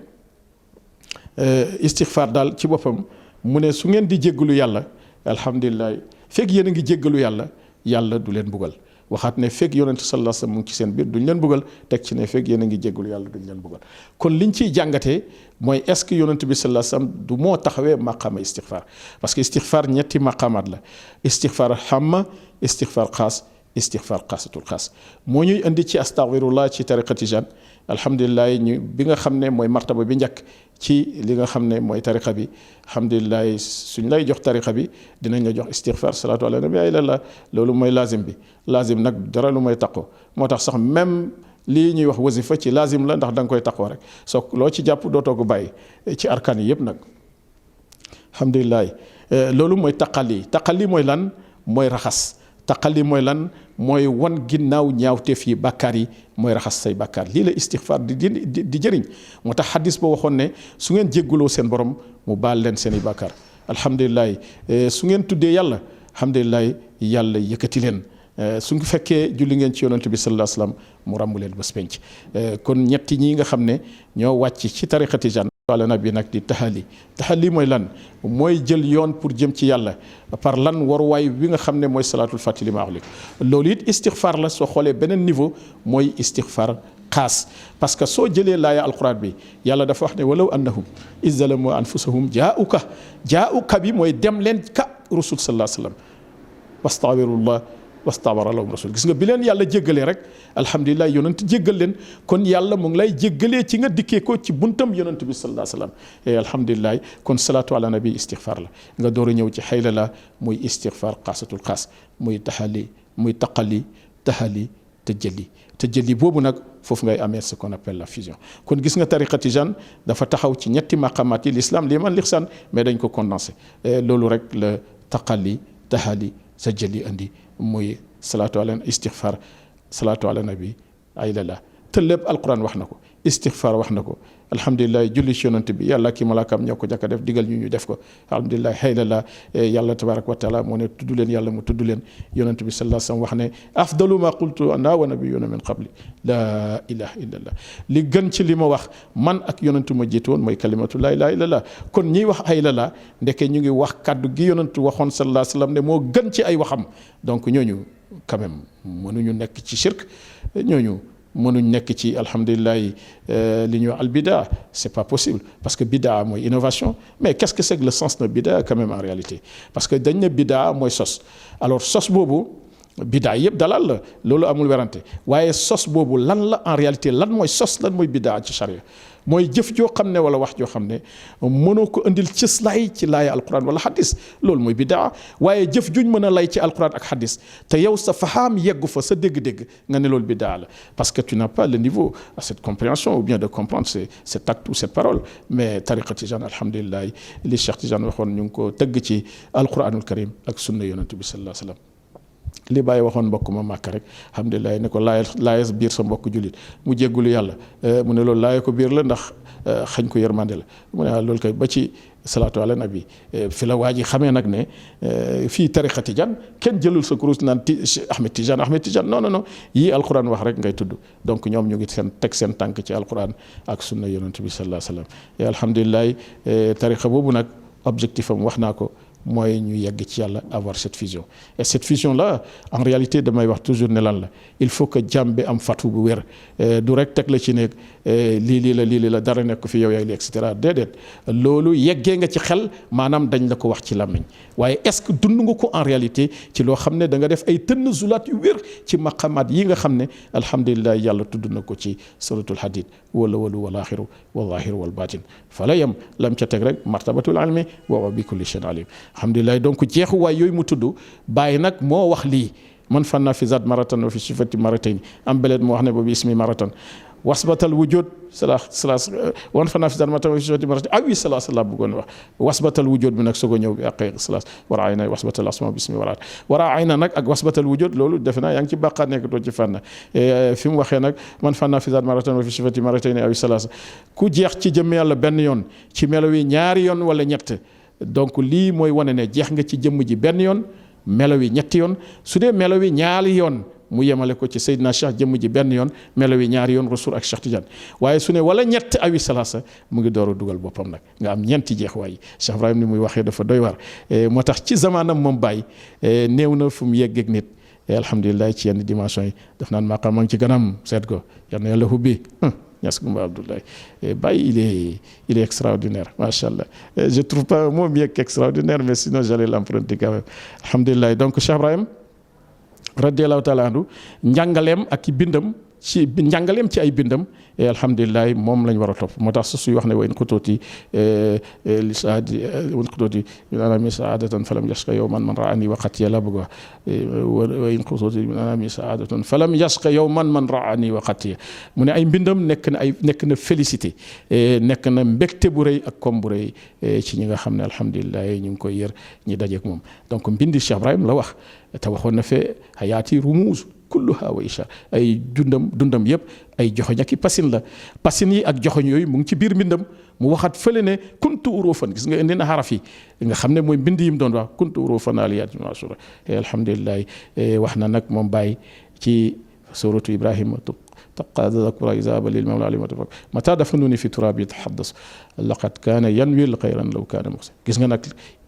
S2: istixfar daal ci boppam mu ne su ngeen di jéggalu yàlla alhamdulilah fekk yéen a ngi jéggalu yàlla yàlla du leen bugal waxaat ne fekk yonent sallallahu alayhi wasallam mu ngi ci seen biir duñ leen bugal teg ci ne fekk yéen a ngi jéggalu yàlla duñ leen bugal kon liñ ciy jàngatee mooy est ce que yonent bi sallallahu alayhi wasallam du moo taxawee maqaama istixfar parce que istixfar ñetti maqaamaat la istixfar xamma istixfar xaas istixfar xaasatul xaas moo ñuy indi ci astaghfirullah ci tariqa tijaan alhamdulilah ñu bi nga xam ne mooy martaba bi njëkk ci li nga xam ne mooy tariqa bi alhamdulilah suñ lay jox tariqa bi dinañ la jox istixfar salaatu ala nabi la loolu mooy lazim bi lazim nag dara lu mooy taqoo moo tax sax même lii ñuy wax wasifa ci lazim la ndax da nga koy taqoo rek soo loo ci jàpp dootoo ko bàyyi ci arkaan yi yëpp nag alhamdulilah loolu mooy taqali mooy lan mooy raxas taqali mooy lan mooy wan ginnaaw ñaawteef yi bàkkaar yi mooy raxas say bàkkaar lii la istixfar di jëriñ moo tax xadis ba waxoon ne su ngeen jégguloo seen borom mu baal leen seen i bàkkaar alhamdulilah su ngeen tuddee yàlla alhamdulilah yàlla yëkkati leen su fekkee julli ngeen ci yonent bi sallallahu alayhi wasallam mu ràmbu leen bés penc kon ñetti ñi nga xam ne ñoo wàcc ci tariqa tijaan ala nabi nag di taxali mooy lan mooy jël yoon pour jëm ci yàlla par lan waruwaay bi nga xam ne mooy salaatul fatihi ma axlik loolu it istixfar la soo xoolee beneen niveau mooy istixfar xaas parce que soo jëlee laaya alquran bi yàlla dafa wax ne walaw annahum izzalamu anfusahum jaauka bi mooy dem leen ka rasul sallallahu alayhi wasallam wastaghfirullah wastabara lahum rasul gis nga bi leen yàlla jéggalee rek alhamdulilah yonent jéggal leen kon yàlla mu ngi lay jéggalee ci nga dikkee ko ci buntam yonent bi sallallahu alayhi wasallam alhamdulilah kon salaatu ala nabi istixfar la nga door a ñëw ci xayla la muy istixfar xaasatul xaas muy taxali muy taqali taxali tëjëli boobu nag foofu ngay amee ce qu'on appelle la fusion kon gis nga tariqa tijaan dafa taxaw ci ñetti maqamaat yi l'islam liman l'ihsan mais dañ ko condensé loolu rek la taqali taxali tëjëli andi muy salaatu ala istixfar salaatu ala nabi ay la te lépp alquran wax na ko istixfar wax na ko alhamdulilah julli ci yonent bi yàlla ki malaakam ñoo ko jàkka def digal ñu def ko alhamdulilah xëy yàlla tabaraka wa taala moo ne tudd leen yàlla mu tudd leen yonent bi sallallahu alayhi wasallam wax ne afdalu ma qultu ana wa nabiyuna min qabli la ilaha illallah li gën ci li ma wax man ak yonentu ma jiitu woon mooy kalimatu la ilaha illallah kon ñiy wax ay la ndeke ñu ngi wax kaddu gi yonentu waxoon sallallahu alayhi wasallam ne moo gën ci ay waxam donc ñooñu quand même mënuñu nekk ci shirk ñooñu mënuñ nekk ci alhamdulilah li ñuy wax al bidaa c'est pas possible parce que bidaa mooy innovation mais qu'est-ce que c'est que le sens de bidaa quand même en réalité parce que dañ ne bidaa mooy sos alors sos boobu bidaa yëpp dalal la loolu amul werante waaye sos boobu lan la en réalité lan mooy sos lan mooy bidaa ci charia mooy jëf joo xam ne wala wax joo xam ne mënoo ko indil cëslaay ci laaya alquran wala xadis loolu mooy bidaa waaye jëf juñ mën a lay ci alquran ak xadis te yow sa fahaam yeggu fa sa dégg-dégg nga ne loolu bidaa la parce que tu n'as pas le niveau à cette compréhension ou bien de comprendre cet acte ou cette parole mais tariqa tijaan alhamdulilah li Cheikh Tijaan waxoon ñu ngi ko tëgg ci alquranul karim ak sunna yonent bi sallallahu alayhi wasallam li bàyyi waxoon mbokk ma màkk rek alhamdulilah ne ko laayes biir sa mbokk jullit mu jéggulu yàlla mu ne loolu laaye ko biir la ndax xañ ko yërmande la mu ne loolu kay ba ci salaatu ala nabi fi la waa ji xamee nag ne fii tariqa tijaan kenn jëlul sa kurus naan Ahmed Tijaan non yii alquran wax rek ngay tudd donc ñoom ñu ngi teg seen tànk ci alquran ak sunna yonent bi sallallahu alayhi wasallam alhamdulilah tariqa boobu nag objectif am wax naa ko mooy ñu yegg ci yàlla avoir cette vision. Et cette vision là en réalité damay wax toujours ne lan la il faut que jàmm bi am fatu bu wér du rek teg la ci nekk lii la dara nekk fi yow yaay li et cetera déedéet loolu yeggee nga ci xel maanaam dañ la ko wax ci làmmiñ waaye est-ce que dund nga ko en réalité ci loo xam ne da nga def ay tënn zulaat yu wér ci maqamaat yi nga xam ne alhamdulilah yàlla tudd na ko ci suratul hadid wala wal axiru wal zahiru wal batin fa la yem lam ca teg rek martabatul ilmi wa bi kulli shay'in alim alhamdulilah donc jeexuwaay yooyu mu tudd bàyyi nag moo wax lii man fanna fi zat maratan wa fi sifati maratayn am belet moo wax ne boobu ismi maratan wasbatal wujud wan fanna fi zat maratan wa fi sifati maratayn awi la bëggoon wax wasbatal wujud bi nag soog a ñëw bi ak salas war a ay na wasbatal asma bismi waraat war a ay na nag ak wasbatal wujud loolu defe naa yaa ngi ci bàqaat nekk doo ci fànn fi mu waxee nag man fanna fi zat maratan wa fi sifati maratayn awi salas ku jeex ci jëmm yàlla benn yoon ci melo wi ñaari yoon wala ñett donc lii mooy wane ne jeex nga ci jëmm ji benn yoon melo wi ñetti yoon su dee melo wi ñaari yoon mu yemale ko ci Seydina Cheikh jëmm ji benn yoon melo wi ñaari yoon Rasul ak Cheikh Tidiane waaye su ne wala ñett awi salasa mu ngi door a dugal boppam nag nga am ñeenti jeex waay Cheikh Ibrahim ni muy waxee dafa doy war moo tax ci zamaanam moom Baye néew na fu mu yeggeeg nit alhamdulilah ci yenn dimension yi daf naan maqaam ngi ci ganam seet ko yal na yàlla hubbi Niass Goumba Abdoulaye Baye il est extraordinaire machallah je trouve pas un mot mieux qu'extraordinaire mais sinon j'allais l'emprunter quand même alhamdulilah donc Cheikh Ibrahim radiyallahu taala anhu njàngaleem ak bindam ci njàngaleem ci ay bindam et alhamdulilah moom lañ war a topp moo tax su suy wax ne wa in xutuuti li saadi wa in xutuuti min anami saadatan falam yasqa yawman man raani waqat yàlla bëgg wax wa in xutuuti min anami saadatan falam yasqa yawman man raani waqat ya mu ne ay mbindam nekk na félicité nekk na mbégte bu rëy ak kom bu rëy ci ñi nga xam ne alhamdulilah ñu ngi koy yër ñi dajeek moom donc mbindi Cheikh Ibrahim la wax te waxoon na fee hayaati rumuuz kulluha wa isha ay dundam yëpp ay joxoñ ak i pasin la pasin yi ak joxoñ yooyu mu ngi ci biir mbindam mu waxat fële ne kuntu urufan gis nga indi na xaraf yi nga xam ne mooy mbind yi mu doon wax kuntu urufan aliyaati masura alhamdulilah wax na nag moom Baye ci suratu Ibrahima taqadakura isaba lil mawla ali mata dafanuni fi turabi yatahaddas laqad kaana yanwil xayran law kaana muxsin gis nga nag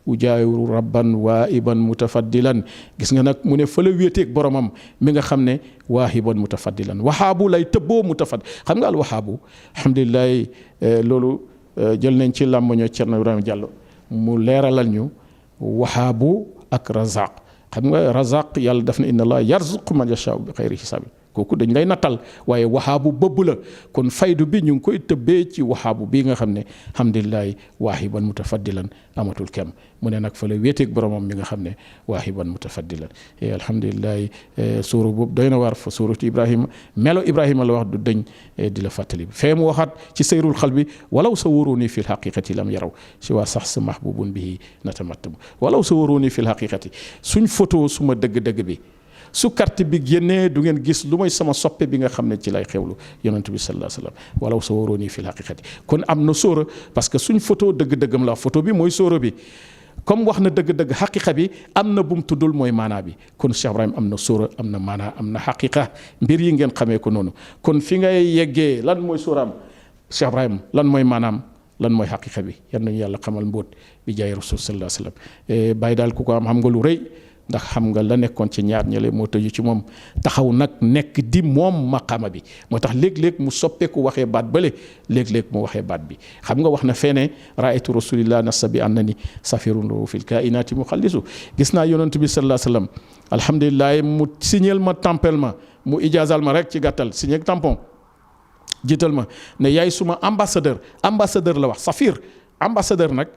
S2: ujaawiru rabban waahiban mutafaddilan gis nga nag mu ne fa la wéeteeg boromam mi nga xam ne waahiban mutafaddilan waxaabu lay tëbboo mutafad xam nga al waxaabu alhamdulilah loolu jël nañ ci làmbañoo Cerno Ibrahima Diallo mu leeralal ñu waxaabu ak razaq xam nga razaq yàlla daf ne inna allah yarzuqu man yashaau bi xayri hisaabi kooku dañ lay nattal waaye waxaabu bëbb la kon faydu bi ñu ngi koy tëbbee ci waxaabu bii nga xam ne alhamdulilah waahiban mutafaddilan amatul kem mu ne nag fa la wéeteeg boromam mi nga xam ne waahiban mutafaddilan alhamdulilah suuru boobu doy na waar fa suuratu Ibrahima melo Ibrahima la wax du dëñ di la fàttali fee mu waxaat ci sayrul xalbi walaw sawwaruni fi lxaqiqati lam yaraw si waa sax sa mahbubun bihi natamattabu walaw sawwaruni fi lxaqiqati suñ photo suma dëgg-dëgg bi su carte bi génnee du ngeen gis lu mooy sama soppe bi nga xam ne ci lay xewlu yonent bi sallallahu alayhi wa sallam walaw sawwaruni fi lhaqiqati kon am na sóora parce que suñ photo dëgg-dëggam la photo bi mooy sóora bi comme wax na dëgg-dëgg xaqiqa bi am na bu mu tuddul mooy maanaa bi kon Cheikh Ibrahim am na sóora am na maanaa am na xaqiqa mbir yi ngeen xamee ko noonu kon fi ngay yeggee lan mooy sóoraam Cheikh Ibrahim lan mooy maanaam lan mooy xaqiqa bi yan nañu yàlla xamal mbóot bi jaay rasul sallallahu alayhi wa sallam bàyyi daal ku ko am xam nga lu rëy ndax xam nga la nekkoon ci ñaar ñële moo tëju ci moom taxaw nag nekk di moom maqaama bi moo tax léeg-léeg mu soppeeku waxee baat bële léeg-léeg mu waxee baat bi xam nga wax na feene raaytu rasulillah nassa bi annani safirun fil kainati muxallisu gis naa yonent bi sallallahu alayhi wasallam alhamdulilah mu signal ma tempellement mu ijaazal ma rek ci gàttal signé tampon jiital ma ne yaay suma ambassadeur la wax safir ambassadeur nag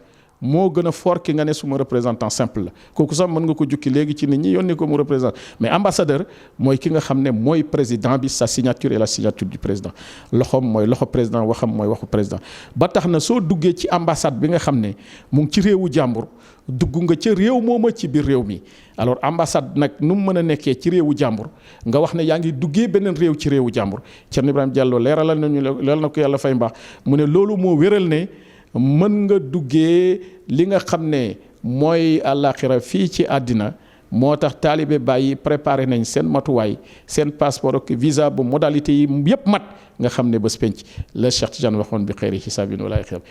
S2: moo gën a fort ki nga ne suma représentant simple la kooku sax mën nga ko jukki léegi ci nit ñi yónni ko mu représente mais ambassadeur mooy ki nga xam ne mooy président bi sa signature et la signature du président loxoom mooy loxo président waxam mooy waxu président ba tax na soo duggee ci ambassade bi nga xam ne mu ngi ci réewu jàmbur dugg nga ca réew mooma ci biir réew mi alors ambassade nag nu mu mën a nekkee ci réewu jàmbur nga wax ne yaa ngi duggee beneen réew ci réewu jàmbur Cerno Ibrahima Diallo leeralal nañu leeral na ko yàlla fay mbaax mu ne loolu moo wéral ne mën nga duggee li nga xam ne mooy àllaaxira fii ci àddina moo tax taalibe bàyyi préparé nañ seen matuwaay seen passeport ak visa bu modalité yi yëpp mat nga xam ne bés penc la Cheikh Tidiane waxoon bi xeyri xisaabin wala xisaab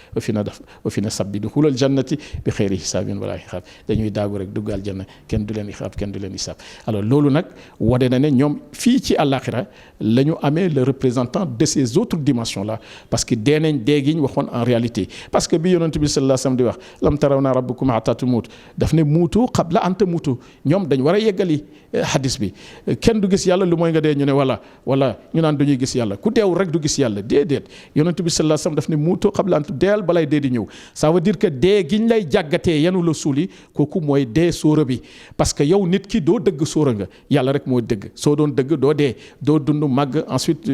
S2: wa fi na sabbi duxulal jannati bi xeyri xisaabin wala xisaab dañuy daagu rek duggal janna kenn du leen xisaab kenn du leen xisaab alors loolu nag wade na ne ñoom fii ci àllaaxira la ñu amee le représentant de ces autres dimensions là parce que dee nañ dee gi ñu waxoon en réalité parce que bi yonent bi sallallahu alayhi wa sallam di wax lam tarawna rabbakum hatta tumuut daf ne muutu qabla an tamuutu ñoom dañ war a yeggali hadis bi kenn du gis yàlla lu mooy nga dee ñu ne wala ñu naan dañuy gis yàlla ku deewul rek du gis yàlla déedéet yonent bi sallallahu alayhi wa sallam daf ne muutu qabla an deel balay dee di ñëw ça veut dire que dee giñ lay jàggatee yenu la suuli kooku mooy dee sóora bi parce que yow nit ki doo dëgg sóora nga yàlla rek moo dëgg soo doon dëgg doo dee doo dund màgg ensuite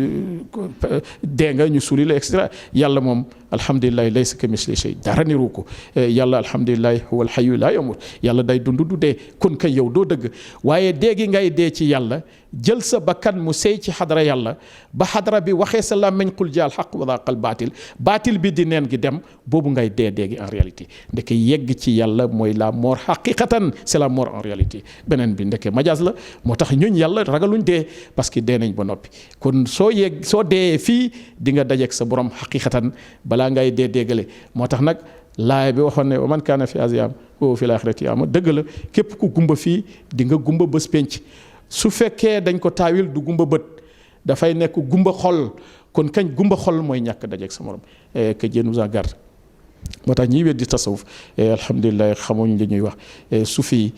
S2: dee nga ñu suuli la et cetera yàlla moom alhamdulilah laysa kamislihi shay dara niru ko yàlla alhamdulilah huwal hayyu laa yamut yàlla day dund du dee kon kay yow doo dëgg waaye dee gi ngay dee ci yàlla jël sa bakkan mu sey ci xadara yàlla ba xadara bi waxee sa làmmiñ qul jaa al haqq wa zaaqa al baatil bi di neen gi dem boobu ngay dee gi en réalité ndeke yegg ci yàlla mooy la mort haqiqatan c'est la mort en réalité beneen bi ndeke majaas la moo tax ñooñ yàlla ragaluñ dee parce que dee nañ ba noppi kon soo dee fii di nga dajeeg sa borom haqiqatan balaa ngay dee déggale moo tax nag laay bi waxoon ne man kaana fi asiyaam wa fi laaxirati ama dëgg la képp ku gumba fii di nga gumba bés penc su fekkee dañ ko taawil du gumba bët dafay nekk gumba xol kon kañ gumba xol mooy ñàkk dajeeg sa morom que Dieu nous en garde moo tax ñiy weddi tasawuf alhamdulilah xamuñ li ñuy wax sufi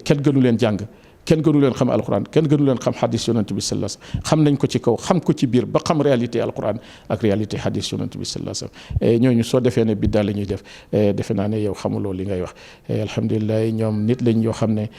S2: kenn gënu leen jàng kenn gënu leen xam alquran kenn gënu leen xam hadis yonent bi sallallahu alayhi wasallam xam nañ ko ci kaw xam ko ci biir ba xam réalité alquran ak réalité hadis yonent bi sallallahu alayhi wasallam ñooñu soo defee ne biddaa la ñuy def defe naa ne yow xamuloo li ngay wax alhamdulilah ñoom nit lañ yoo xam ne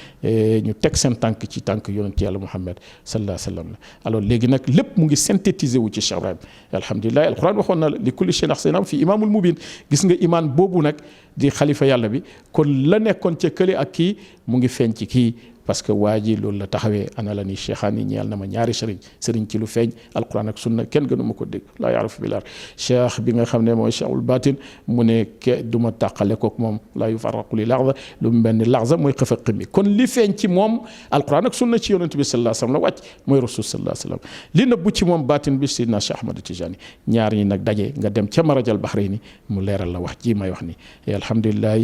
S2: ñu teg seen tànk ci tànk yonent yàlla Muhammad sallallahu alayhi wasallam la alors léegi nag lépp mu ngi synthétiser wu ci Cheikh Ibrahim alhamdulilah alquran waxoon na li kulli shay'in ahsaynahu fi imaamul mubin gis nga imaan boobu nag di xalifa yàlla bi kon la nekkoon ca kële ak kii mu ngi feeñ ci kii parce que waa ji loolu la taxawee ana la ni cheikhaani ñeel na ma ñaari sëriñ ci lu feeñ alquran ak sunna kenn gënu ma ko dégg laa yaaruf bilar cheikh bi nga xam ne mooy cheikhul batin mu ne du ma tàqale kook moom laa yufarraqu li laxza lu mu mel ni laxza mooy xëfa ximi kon li feeñ ci moom alquran ak sunna ci yonent bi sallallahu alayhi wasallam la wàcc mooy rasul sallallahu alayhi wasallam li nëbbu ci moom batin bi sidna Cheikh Ahmad Tijani ñaar ñi nag daje nga dem ca marajal bahrayni mu leeral la wax ji may wax ni alhamdulilah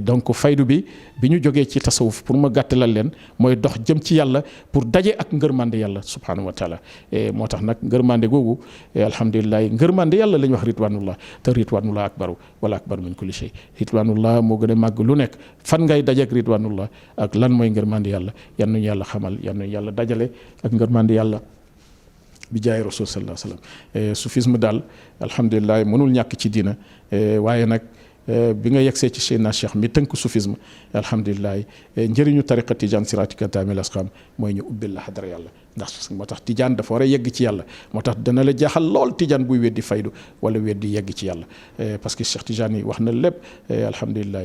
S2: donc faydu bi ñu jógee ci tasawuf pour ma gàttalal leen mooy dox jëm ci yàlla pour daje ak ngërmande yàlla subhanahu wa taala moo tax nag ngërmande googu alhamdulilah ngërmande yàlla la ñu wax ritwanullah te ritwanullah akbaru wala akbar min kulli shay ritwanullah moo gën a màgg lu nekk fan ngay daje ak ritwanullah ak lan mooy ngërmande yàlla yan nañu yàlla xamal yan nañu yàlla dajale ak ngërmande yàlla bi jaay rasul sallallahu alayhi wasallam soufisme daal alhamdulilah mënul ñàkk ci diina waaye nag bi nga yegsee ci Seydina Cheikh mi tënk soufisme alhamdulilah njëriñu tariqa tijaan siratika taamil asqam mooy ñu ubbil la xadara yàlla ndax moo tax tijaan dafa war a yegg ci yàlla moo tax dana la jaaxal lool tijaan buy weddi faydu wala weddi yegg ci yàlla parce que Cheikh Tijaan yi wax na lépp alhamdulilah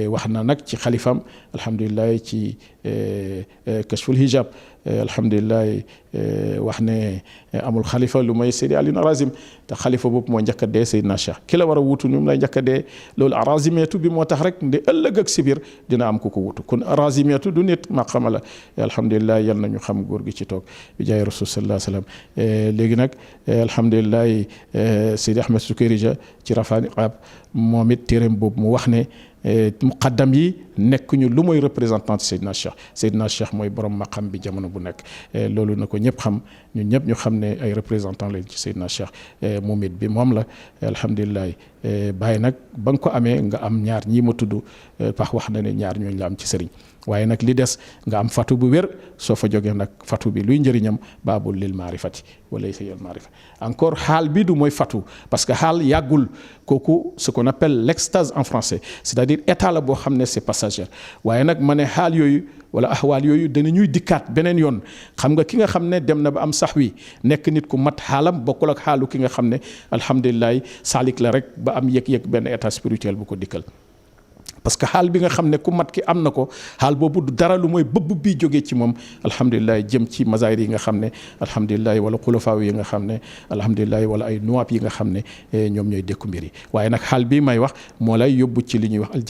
S2: wax na nag ci xalifam alhamdulilah ci kashful hijab alhamdulilah wax ne amul xalifa lu may Seydi Aliou Arazim te xalifa boobu moo njëkk a dee Seydina Cheikh ki la war a wutu ñu lay njëkk a dee loolu arazimeetu bi moo tax rek nde ëllëg ak sibir dina am ku ko wutu kon arazimeetu du nit maqama la alhamdulilah yal nañu xam góor gi ci toog bi jaay rasul sallallahu alayhi wasallam léegi nag alhamdulilah Seydi Ahmed Sukayrija ci Rafaani Qaab moom it téereem boobu mu wax ne muqaddam yi nekk ñu lu mooy représentant Seydina Cheikh mooy borom maqam bi jamono bu nekk loolu na ko ñëpp xam ñun ñëpp ñu xam ne ay représentant lañ ci Seydina Cheikh moom it bi moom la alhamdulilah bàyyi nag ba nga ko amee nga am ñaar ñii ma tudd pax wax na ne ñaar ñooñu la am ci sëriñ waaye nag li des nga am fatu bu wér soo fa jógee nag fatu bi luy njëriñam baabul lil maarifati wala sa yoon maarifa encore xaal bi du mooy fatu parce que xaal yàggul kooku ce qu'on appelle l'extase en français c'est-à-dire état la boo xam ne c'est passager waaye nag ma ne xaal yooyu wala ahwaal yooyu dana ñuy dikkaat beneen yoon xam nga ki nga xam ne dem na ba am sax wi nekk nit ku mat xaalam bokkul ak xaalu ki nga xam ne alhamdulilah saalik la rek ba am yëg-yëg benn état spirituel bu ko dikkal parce que xaal bi nga xam ne ku mat ki am na ko xaal boobu du dara lu mooy bëbb bi jógee ci moom alhamdulilah jëm ci mazaahir yi nga xam ne alhamdulilah wala xulafaaw yi nga xam ne alhamdulilah wala ay nuwaab yi nga xam ne ñoom ñooy dékku mbir yi waaye nag xaal bii may wax moo lay yóbbu ci li ñuy wax al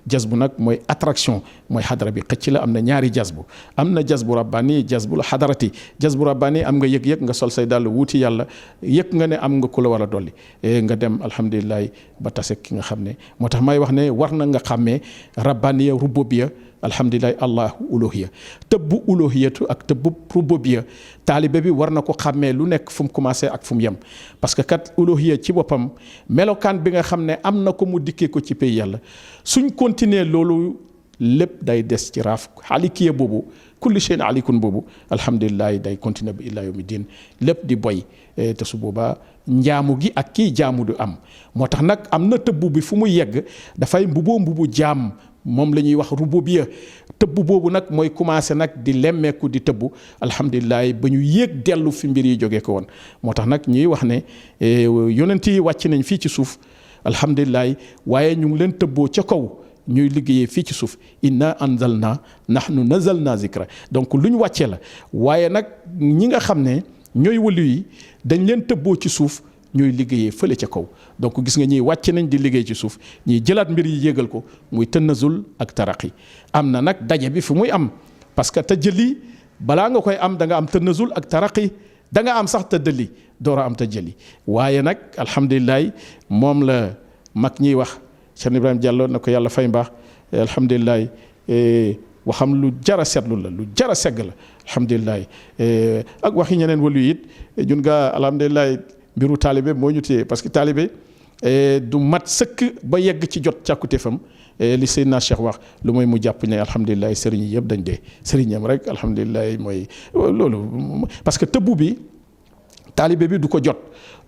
S2: jazbu nag mooy attraction mooy xadara bi xëcc la am na ñaari jazbu am na jazbu rabbani jazbu xadarati jazbu rabbani am nga yëg-yëg nga sol say dàll wuuti yàlla yëg nga ne am nga ku la war a dolli nga dem alhamdulilah ba tase ki nga xam ne moo tax may wax ne war na nga xàmmee rabbaniya rububiya alhamdulilah allahu uluhiya tëbbu uluhiyatu ak tëbbu rububiya taalibe bi war na ko xàmmee lu nekk fu mu commencé ak fu mu yem parce que kat uluhiya ci boppam melokaan bi nga xam ne am na ko mu dikkee ko ci pays yàlla suñ continuer loolu lépp day des ci raaf xalikiya boobu kulli shay'in alikun boobu alhamdulilah day continuer bi illa yawmi din lépp di boy te su boobaa njaamu gi ak kii jaamu du am moo tax nag am na tëbbu bi fu mu yegg dafay mbubu jaam moom la ñuy wax rububiya tëbbu boobu nag mooy commencé nag di lemmeeku di tëbbu alhamdulilah ba ñu yéeg dellu fi mbir yi jógee ko woon moo tax nag ñuy wax ne yonent yi wàcc nañ fii ci suuf alhamdulilah waaye ñu ngi leen tëbboo ca kaw ñuy liggéeyee fii ci suuf inna anzalna nahnu nazalna zikra donc lu ñu wàccee la waaye nag ñi nga xam ne ñooy wëlu yi dañ leen tëbboo ci suuf ñuy liggéeyee fële ca kaw donc gis nga ñiy wàcc nañ di liggéey ci suuf ñiy jëlaat mbir yi yéegal ko muy tënnazul ak taraqi am na nag daje bi fu muy am parce que tajëli balaa nga koy am da nga am tënnazul ak taraqi da nga am sax tëddali door a am tajëli waaye nag alhamdulilah moom la mag ñiy wax Cheikh Ibrahima Diallo na ko yàlla fay mbaax alhamdulilah waxam lu jara seetlu la lu jara segg la alhamdulilah ak waxi ñeneen wàllu it ñun nga alhamdulilah mbiru taalibe moo ñu téye parce que taalibe du mat sëkk ba yegg ci jot càkkutéefam li Seydina Cheikh wax lu mooy mu jàpp ne alhamdulilah sëriñ yi yëpp dañ dee sëriñam rek alhamdulilah mooy loolu parce que tëbbu bi taalibe bi du ko jot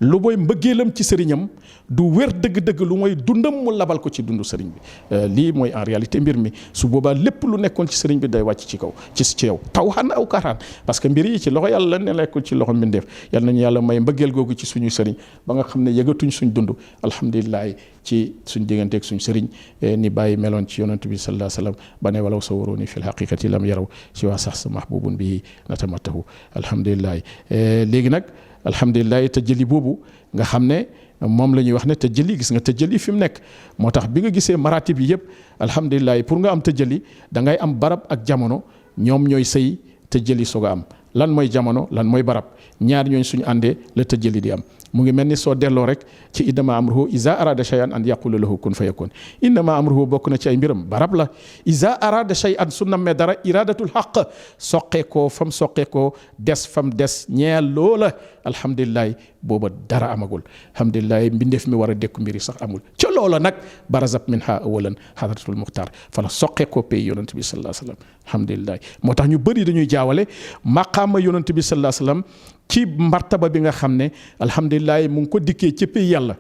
S2: lu mooy mbëggeelam ci sëriñam du wér dëgg-dëgg lu mooy dundam mu labal ko ci dundu sëriñ bi lii mooy en réalité mbir mi su boobaa lépp lu nekkoon ci sëriñ bi day wàcc ci kaw ci yow taw xan aw karaan parce que mbir yi ci loxo yàlla ne nekkul ci loxo mbindeef yal nañu yàlla may mbëggeel googu ci suñu sëriñ ba nga xam ne yëgatuñ suñ dund alhamdulilah ci suñ digganteeg suñ sëriñ ni bàyyi meloon ci yonent bi sallallahu alayhi wa sallam ba ne walaw sawaruni fi lhaqiqati lam yaraw si waa sax sa mahbubun bi natamatahu alhamdulilah léegi nag alhamdulilah tëjëli boobu nga xam ne moom la ñuy wax ne tëjëli gis nga tëjëli fi mu nekk moo tax bi nga gisee maratib yi yëpp alhamdulilah pour nga am tëjëli da ngay am barab ak jamono ñoom ñooy sëy tëjëli soog a am lan mooy jamono lan mooy barab ñaar ñooñ suñu àndee la tëjëli di am mu ngi mel ni soo delloo rek ci innama amruhu iza arada shay'an an yaqula lahu kun fayakun innama amruhu bokk na ci ay mbiram barab la iza arada shay'an su nammee dara iradatul haqq soqeekoo fam soqeekoo des fam des ñeel loola alhamdulilah booba dara amagul alhamdulilah mbindeef mi war a dékku mbiri sax amul ca loola nag barazat minha awalan hadratul muxtar fa la soqeekoo pay yonent bi sallallahu alayhi wa sallam alhamdulilah moo tax ñu bëri dañuy jaawale maqaama yonent bi sallallahu alayhi wa sallam ci martaba bi nga xam ne alhamdulilah mu ngi ko dikkee ci pays yàlla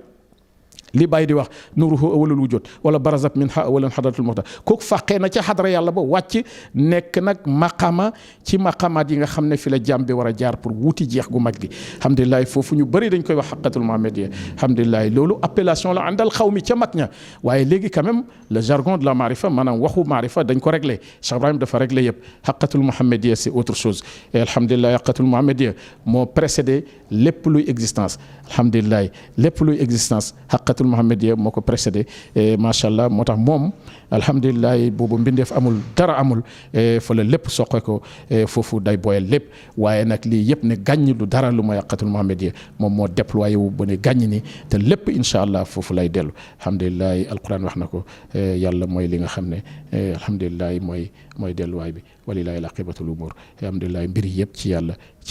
S2: li bàyyi di wax nuruhu awalul wujud wala barazat minha awalan hadratul muxtar kooku fàqee na ca xadra yàlla ba wàcc nekk nag maqama ci maqamaat yi nga xam ne fi la jàmm bi war a jaar pour wuuti jeex gu mag gi alhamdulilah foofu ñu bëri dañ koy wax xaqatul muhammadiyya alhamdulilah loolu appellation la àndal xaw mi ca mag ña waaye léegi quand même le jargon de la maarifa maanaam waxu maarifa dañ ko réglé Cheikh Ibrahim dafa réglé yëpp xaqatul muhammadiyya c'est autre chose et alhamdulilah xaqatul muhammadiyya moo précédé lépp luy existence alhamdulilah lépp luy existence xaqatul muhammadiyya moo ko précédé macha allah moo tax moom alhamdulilah boobu mbindeef amul dara amul fa la lépp soqe ko foofu day boyal lépp waaye nag lii yëpp ne gàññ du dara lu mooy xaqatul muhammadiyya moom moo déployé wu ba ne gàññ ni te lépp incha allah foofu lay dellu alhamdulilah alquran wax na ko yàlla mooy li nga xam ne alhamdulilah mooy delluwaay bi walilahi aqibatul umur alhamdulilah mbir yëpp ci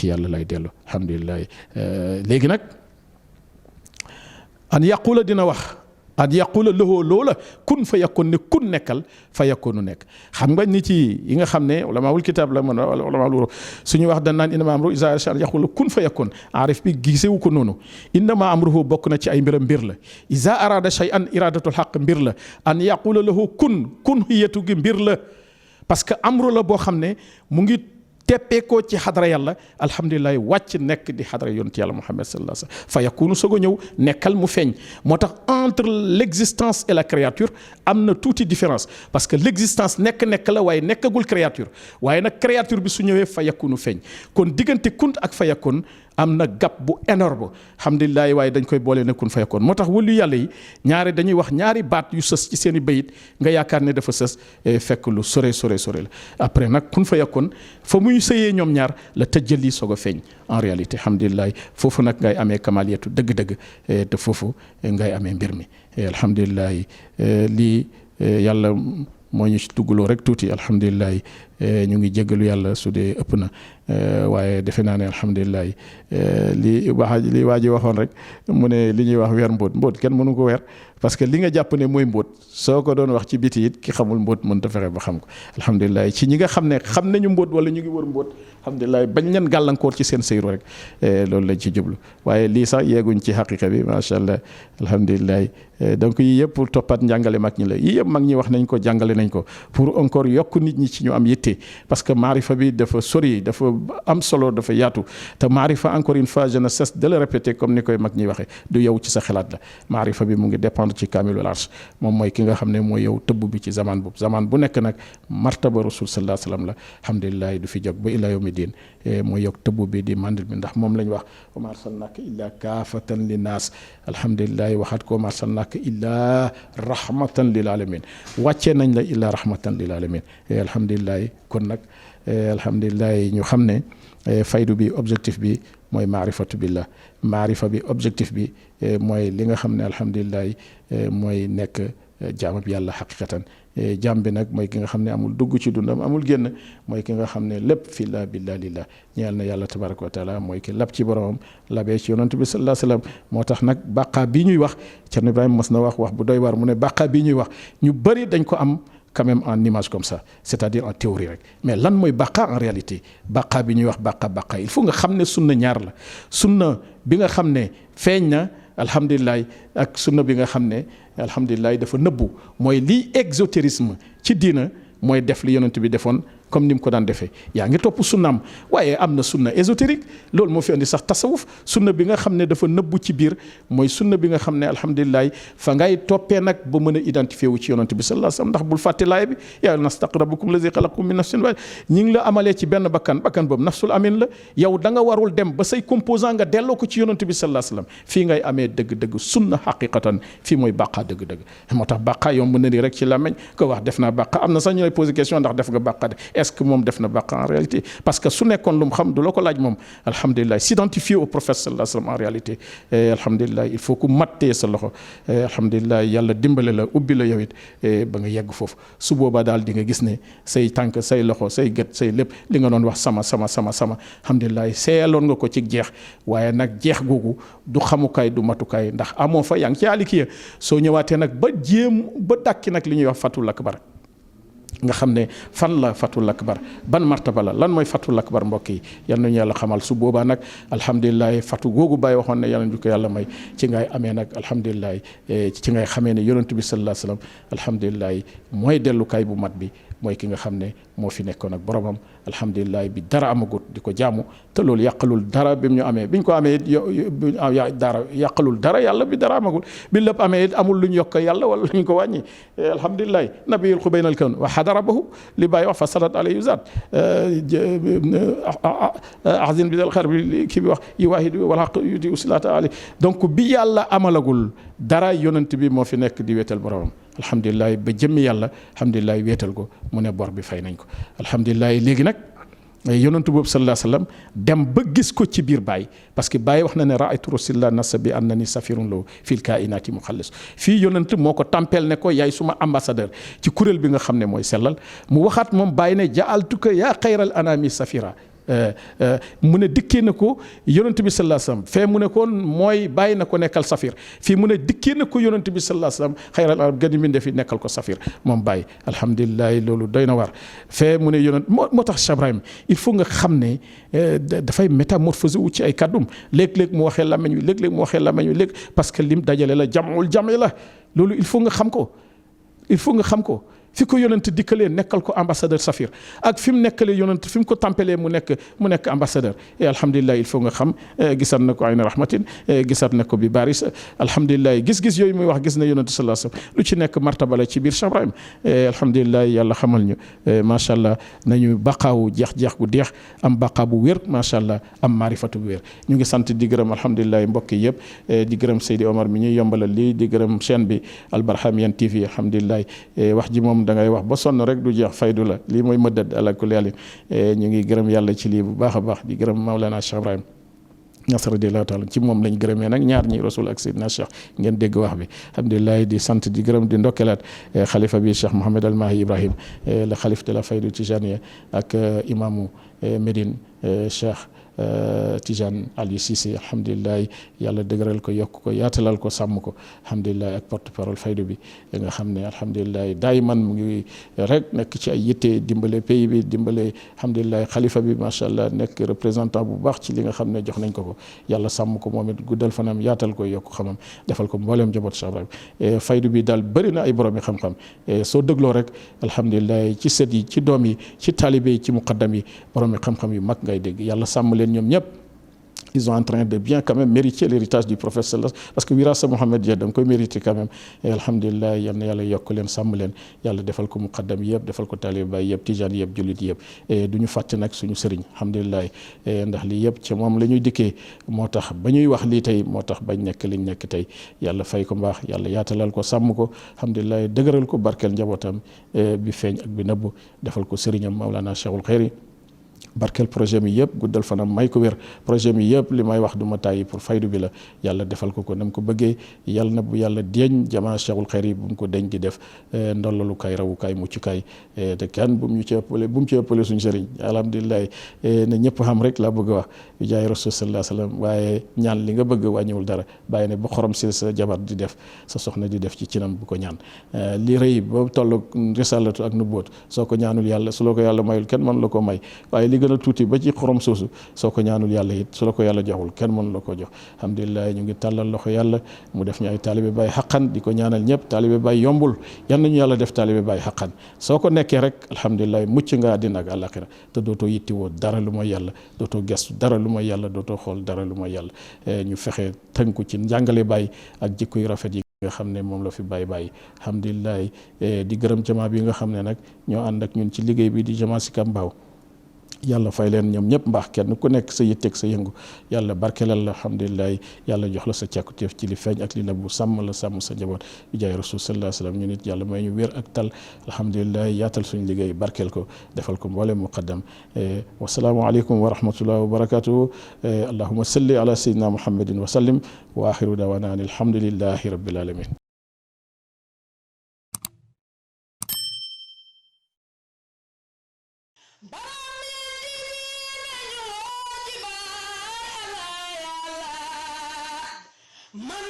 S2: yàlla lay dellu alhamdulilah léegi nag an yaqula dina wax an yaqula lahu loola kun fa yakun ne kun nekkal fa yakunu nekk xam nga nit yi nga xam ne ulamaul kitab la mën ulamaul suñu wax dañ naan innama amruhu iza arada an yaqula kun fa yakun aarif bi gisewu ko noonu innama amruhu bokk na ci ay mbiram mbir la iza arada shay'an iradatul haqq mbir la an yaqula lahu kun hiyatu gi mbir la parce que amru la boo xam ne mu ngi teppeekoo ci xadara yàlla alhamdulilah wàcc nekk di xadara yonent yàlla Muhammad sallallahu alayhi wa sallam fa yakunu soog a ñëw nekkal mu feeñ moo tax entre l'existence et la créature am na tuuti différence parce que l'existence nekk la waaye nekkagul créature waaye nag créature bi su ñëwee fa yakunu feeñ kon diggante kun ak fa yakun am na gap bu énorme alhamdulilah waaye dañ koy boole ne kun fa yakun moo tax wëllu yàlla yi ñaari dañuy wax ñaari baat yu sës ci seen i bayit nga yaakaar ne dafa sës fekk lu sore la après nag kun fa yakun fa muy sëyee ñoom ñaar la tëjjali soog a feeñ en réalité alhamdulilah foofu nag ngay amee kamaliyatu dëgg-dëgg te foofu ngay amee mbir mi alhamdulilah lii yàlla moo ñu ci duggloo rek tuuti alhamdulilah ñu ngi jéggalu yàlla su dee ëpp na waaye defe naa ne alhamdulilah li waa ji waxoon rek mu ne li ñuy wax weer mbóot kenn mënu ko weer parce que li nga jàpp ne mooy mbóot soo ko doon wax ci biti it ki xamul mbóot mën ta fexe ba xam ko alhamdulilah ci ñi nga xam ne xam nañu mbóot wala ñu ngi wër mbóot alhamdulilah bañ leen gàllankoor ci seen sëyru rek loolu lañ ci jublu waaye lii sax yeeguñ ci xaqiqa bi macha allah alhamdulilah donc yii yëpp toppaat njàngale mag ñi la yii yëpp mag ñi wax nañ ko jàngale nañ ko pour encore yokk nit ñi ci ñu am yitte parce que maarifa bi dafa sori dafa am solo dafa yaatu te maarifa encore une fois je ne cesse de le répéter comme ni koy mag ñi waxee du yow ci sa xalaat la maarifa bi mu ngi dépendre ci kaamilul arsh moom mooy ki nga xam ne mooy yow tëbb bi ci zaman bu nekk nag martaba rasul sallallahu alayhi wa sallam la alhamdulilah du fi jóg ba ila yawmi diin mooy yow tëbb bi di mandil bi ndax moom lañ wax wa ma arsalnaka illa kaafatan linnaas alhamdulilah waxaat ko wa ma arsalnaka illa rahmatan lil alamin wàccee nañ la illa rahmatan lil alamin alhamdulilah kon nag alhamdulilah ñu xam ne faydu bi objectif bi mooy maarifatu billah maarifa bi objectif bi mooy li nga xam ne alhamdulilah mooy nekk jaam bi yàlla xaqiqatan jaam bi nag mooy ki nga xam ne amul dugg ci dundam amul génn mooy ki nga xam ne lépp fi la billah lillah ñeel na yàlla tabaraka wa taala mooy ki lab ci boromam labee ci yonent bi sallallahu alayhi wa sallam moo tax nag bàqaa bii ñuy wax Cerno Ibrahima mas na wax bu doy waar mu ne bàqaa bii ñuy wax ñu bëri dañ ko am quand même en image comme ça c'est-à-dire en théorie rek mais lan mooy baqa en réalité baqa bi ñuy wax baqa il faut nga xam ne sunna ñaar la sunna bi nga xam ne feeñ na alhamdulilah ak sunna bi nga xam ne alhamdulilah dafa nëbbu mooy lii exotérisme ci diina mooy def li yonent bi defoon comme ni mu ko daan defee yaa ngi topp sunnaam waaye am na sunna ésotérique loolu moo fi andi sax tasawuf sunna bi nga xam ne dafa nëbbu ci biir mooy sunna bi nga xam ne alhamdulilah fa ngay toppee nag ba mën a identifié wu ci yonent bi sallallahu alayhi wasallam ndax bul fàtte laay bi yaa nas taqrabukum lazi xalaqakum min nafsin waahida ñi ngi la amalee ci benn bakkan boobu nafsul amin la yow da nga warul dem ba say composant nga delloo ko ci yonent bi sallallahu alayhi wasallam fii ngay amee dëgg-dëgg sunna xaqiqatan fii mooy bàqa dëgg-dëgg moo tax bàqa yomb na ni rek ci làmmeñ ko wax def naa bàqa am na sax ñu lay poser question ndax def nga bàqa de est-ce que moom def na bàqa en réalité parce que su nekkoon lu mu xam du la ko laaj moom alhamdulilah s'identifier au prophète sallallahu alayhi wa sallam en réalité alhamdulilah il faut que mattee sa loxo alhamdulilah yàlla dimbale la ubbi la yow it ba nga yegg foofu su boobaa daal di nga gis ne say tànk say loxo say gët say lépp li nga doon wax sama alhamdulilah seeyaloon nga ko ci jeex waaye nag jeex googu du xamukaay du matukaay ndax amoo fa yaa ngi ci àlikiya soo ñëwaatee nag ba jéem ba dàkki nag li ñuy wax fatul akbar nga xam ne fan la fatul akbar ban martaba la lan mooy fatul akbar mbokk yi yal nañu yàlla xamal su boobaa nag alhamdulilah fatu googu bàyyi waxoon ne yàlla ñu ko yàlla may ci ngay amee nag alhamdulilah ci ngay xamee ne yonent bi sallallahu alayhi wasallam alhamdulilah mooy dellukaay bu mat bi mooy ki nga xam ne moo fi nekkoon ak boromam alhamdulilah bi dara amagut di ko jaamu te loolu yàqalul dara bi ñu amee bi ñu ko amee dara yàqalul dara yàlla bi dara amagul bi lépp amee it amul lu ñu yokk yàlla wala lu ñu ko wàññi alhamdulilah nabiyul xubaynal kawn wa xadara bahu li bàyyi wax fa salat alayhi zaat ahzin bi dal xar bi kii bi wax yi waahid wala xaq yuti usilata ali donc bi yàlla amalagul dara yonent bi moo fi nekk di wéetal boromam alhamdulilah ba jëmmi yàlla alhamdulilah wéetal ko mu ne bor bi fay nañ ko alhamdulilah léegi nag yonentu boobu sallallahu alayhi wasallam dem ba gis ko ci biir Baye parce que Baye wax na ne raaytu rasulillah nasa bi annani safirun law fil kainati muxallis fii yonent moo ko tampeel ne ko yaay suma ambassadeur ci kuréel bi nga xam ne mooy sellal mu waxaat moom Baye ne jaaltuka yaa xayral anami safira mu ne dikkee na ko yonent bi sallallahu alayhi wasallam fee mu ne koon mooy bàyyi na ko nekkal safir fii mu ne dikkee na ko yonent bi sallallahu alayhi wasallam xayral arab gën mi fi nekkal ko safir moom bàyyi alhamdulilah loolu doy na war fee mu ne yonent moo tax Cheikh Ibrahim il faut nga xam ne dafay métamorphose wu ci ay kàddum léeg-léeg mu waxee làmmiñ wi léeg-léeg mu waxee làmmiñ wi léeg parce que lim dajale la jamul jame la loolu il faut nga xam ko fi ko yonent dikkalee nekkal ko ambassadeur Safir ak fi mu nekkalee yonent fi mu ko tampelee mu nekk ambassadeur et alhamdulilah il faut nga xam gisaat na ko ayna rahmatin gisaat na ko bi baris alhamdulilah gis-gis yooyu muy wax gis na yonent sallallahu alayhi wasallam lu ci nekk martaba la ci biir Cheikh Ibrahim alhamdulilah yàlla xamal ñu macha allah nañu baqaawu jeex gu deex am baqaa bu wér macha allah am maarifatu bu wér ñu ngi sant di gërëm alhamdulilah mbokk yi yëpp di gërëm Seydi Omar mi ñuy yombalal lii di gërëm chaîne bi Al Barhamiennes TV alhamdulilah wax ji moom da ngay wax ba sonn rek du jeex faydu la lii mooy mëddad ala kulli haal ñu ngi gërëm yàlla ci lii bu baax a baax di gërëm Mawlana Cheikh Ibrahim Niass radiyallahu taala ci moom lañ gërëmee nag ñaar ñi rasul ak Seydina Cheikh ngeen dégg wax bi alhamdulilah di sant di gërëm di ndokkelaat xalifa bi Cheikh Mouhamed Al Mahi Ibrahim le xalif de la faydu tijaniya ak imaamu Médine Cheikh Tijane Ali Cissé alhamdulilah yàlla dëgëral ko yokk ko yaatalal ko sàmm ko alhamdulilah ak porte parole faydu bi nga xam ne alhamdulilah daay man mu ngi rek nekk ci ay yitte dimbale pays bi dimbale alhamdulilah xalifa bi macha allah nekk représentant bu baax ci li nga xam ne jox nañ ko yàlla sàmm ko moom it guddal fanam yaatal ko yokk xamam defal ko mbooleem njaboot Cheikh Ibrahim faydu bi daal bëri na ay borom yi xam-xam soo dégloo rek alhamdulilah ci sët yi ci doom yi ci taalibe yi ci muqaddam yi borom yi xam-xam yu mag ngay dégg yàlla sàmm leen ñoom ñëpp ils sont en train de bien quand même mériter l'héritage du prophète sallallahu parce que wirasa Mohammed da nga koy mériter quand même et alhamdulilah yal na yàlla yokk leen sàmm leen yàlla defal ko muqaddam yëpp defal ko taalibe baay yëpp tijaan yëpp jullit yëpp du ñu fàtte nag suñu sëriñ alhamdulilah ndax lii yëpp ci moom la ñuy dikkee moo tax ba ñuy wax lii tey moo tax bañ nekk liñ nekk tey yàlla fay ko mbaax yàlla yaatalal ko sàmm ko alhamdulilah dëgëral ko barkeel njabootam bi feeñ ak bi nëbb defal ko sëriñam Mawlana Cheikhul Khayri barkeel projet mi yëpp guddal fanam may ko wér projet mi yëpp li may wax du ma tàyyi pour faydu bi la yàlla defal ko nam ko bëggee yàlla na bu yàlla deeñ jamaa Cheikhul Khayri bu mu ko deñ di def ndollalukaay rawukaay muccukaay te kenn bu mu ci ëppale suñu sëriñ alhamdulilah na ñëpp xam rek laa bëgg a wax bi jaay rasul sallallahu alayhi wasallam waaye ñaan li nga bëgg wàññiwul dara bàyyi ne ba xorom si sa jabar di def sa soxna di def ci cinam bu ko ñaan li rëy ba tollu risalatu ak nubuwat soo ko ñaanul yàlla su la ko yàlla mayul kenn mën la ko may waaye li gën a tuuti ba ci xorom soosu soo ko ñaanul yàlla it su la ko yàlla joxul kenn mënu la ko jox alhamdulilah ñu ngi tàllal loxo yàlla mu def ñu ay taalibe baay xaqan di ko ñaanal ñëpp taalibe baay yombul yan nañu yàlla def taalibe baay xaqan soo ko nekkee rek alhamdulilah mucc nga àddina ak àllaaxira te dootoo yittiwoo dara lu mooy yàlla dootoo gestu dara lu mooy yàlla dootoo xool dara lu mooy yàlla ñu fexe tënku ci njàngale baay ak jikko yu rafet yi nga xam ne moom la fi bàyyi alhamdulilah di gërëm jamaa bi nga xam ne nag ñoo ànd ak ñun ci liggéey bi di jamaa Sicap Mbao yàlla fay leen ñoom ñëpp mbaax kenn ku nekk sa yitteeg sa yëngu yàlla barkelal la alhamdulilah yàlla jox la sa càkkutéef ci li feeñ ak li nëbbu sàmm la sàmm sa njaboot bi jaay rasul sallallahu alayhi wasallam ñu nit yàlla may ñu wér ak tal alhamdulilah yaatal suñu liggéey barkeel ko defal ko mboolem muqaddam wasalaamu aleykum wa rahmatullahi wa barakatuhu allahumma salli ala sayyidina muhammadin wa sallim wa axiru dawana an alhamdulillahi rabbil alamin
S1: man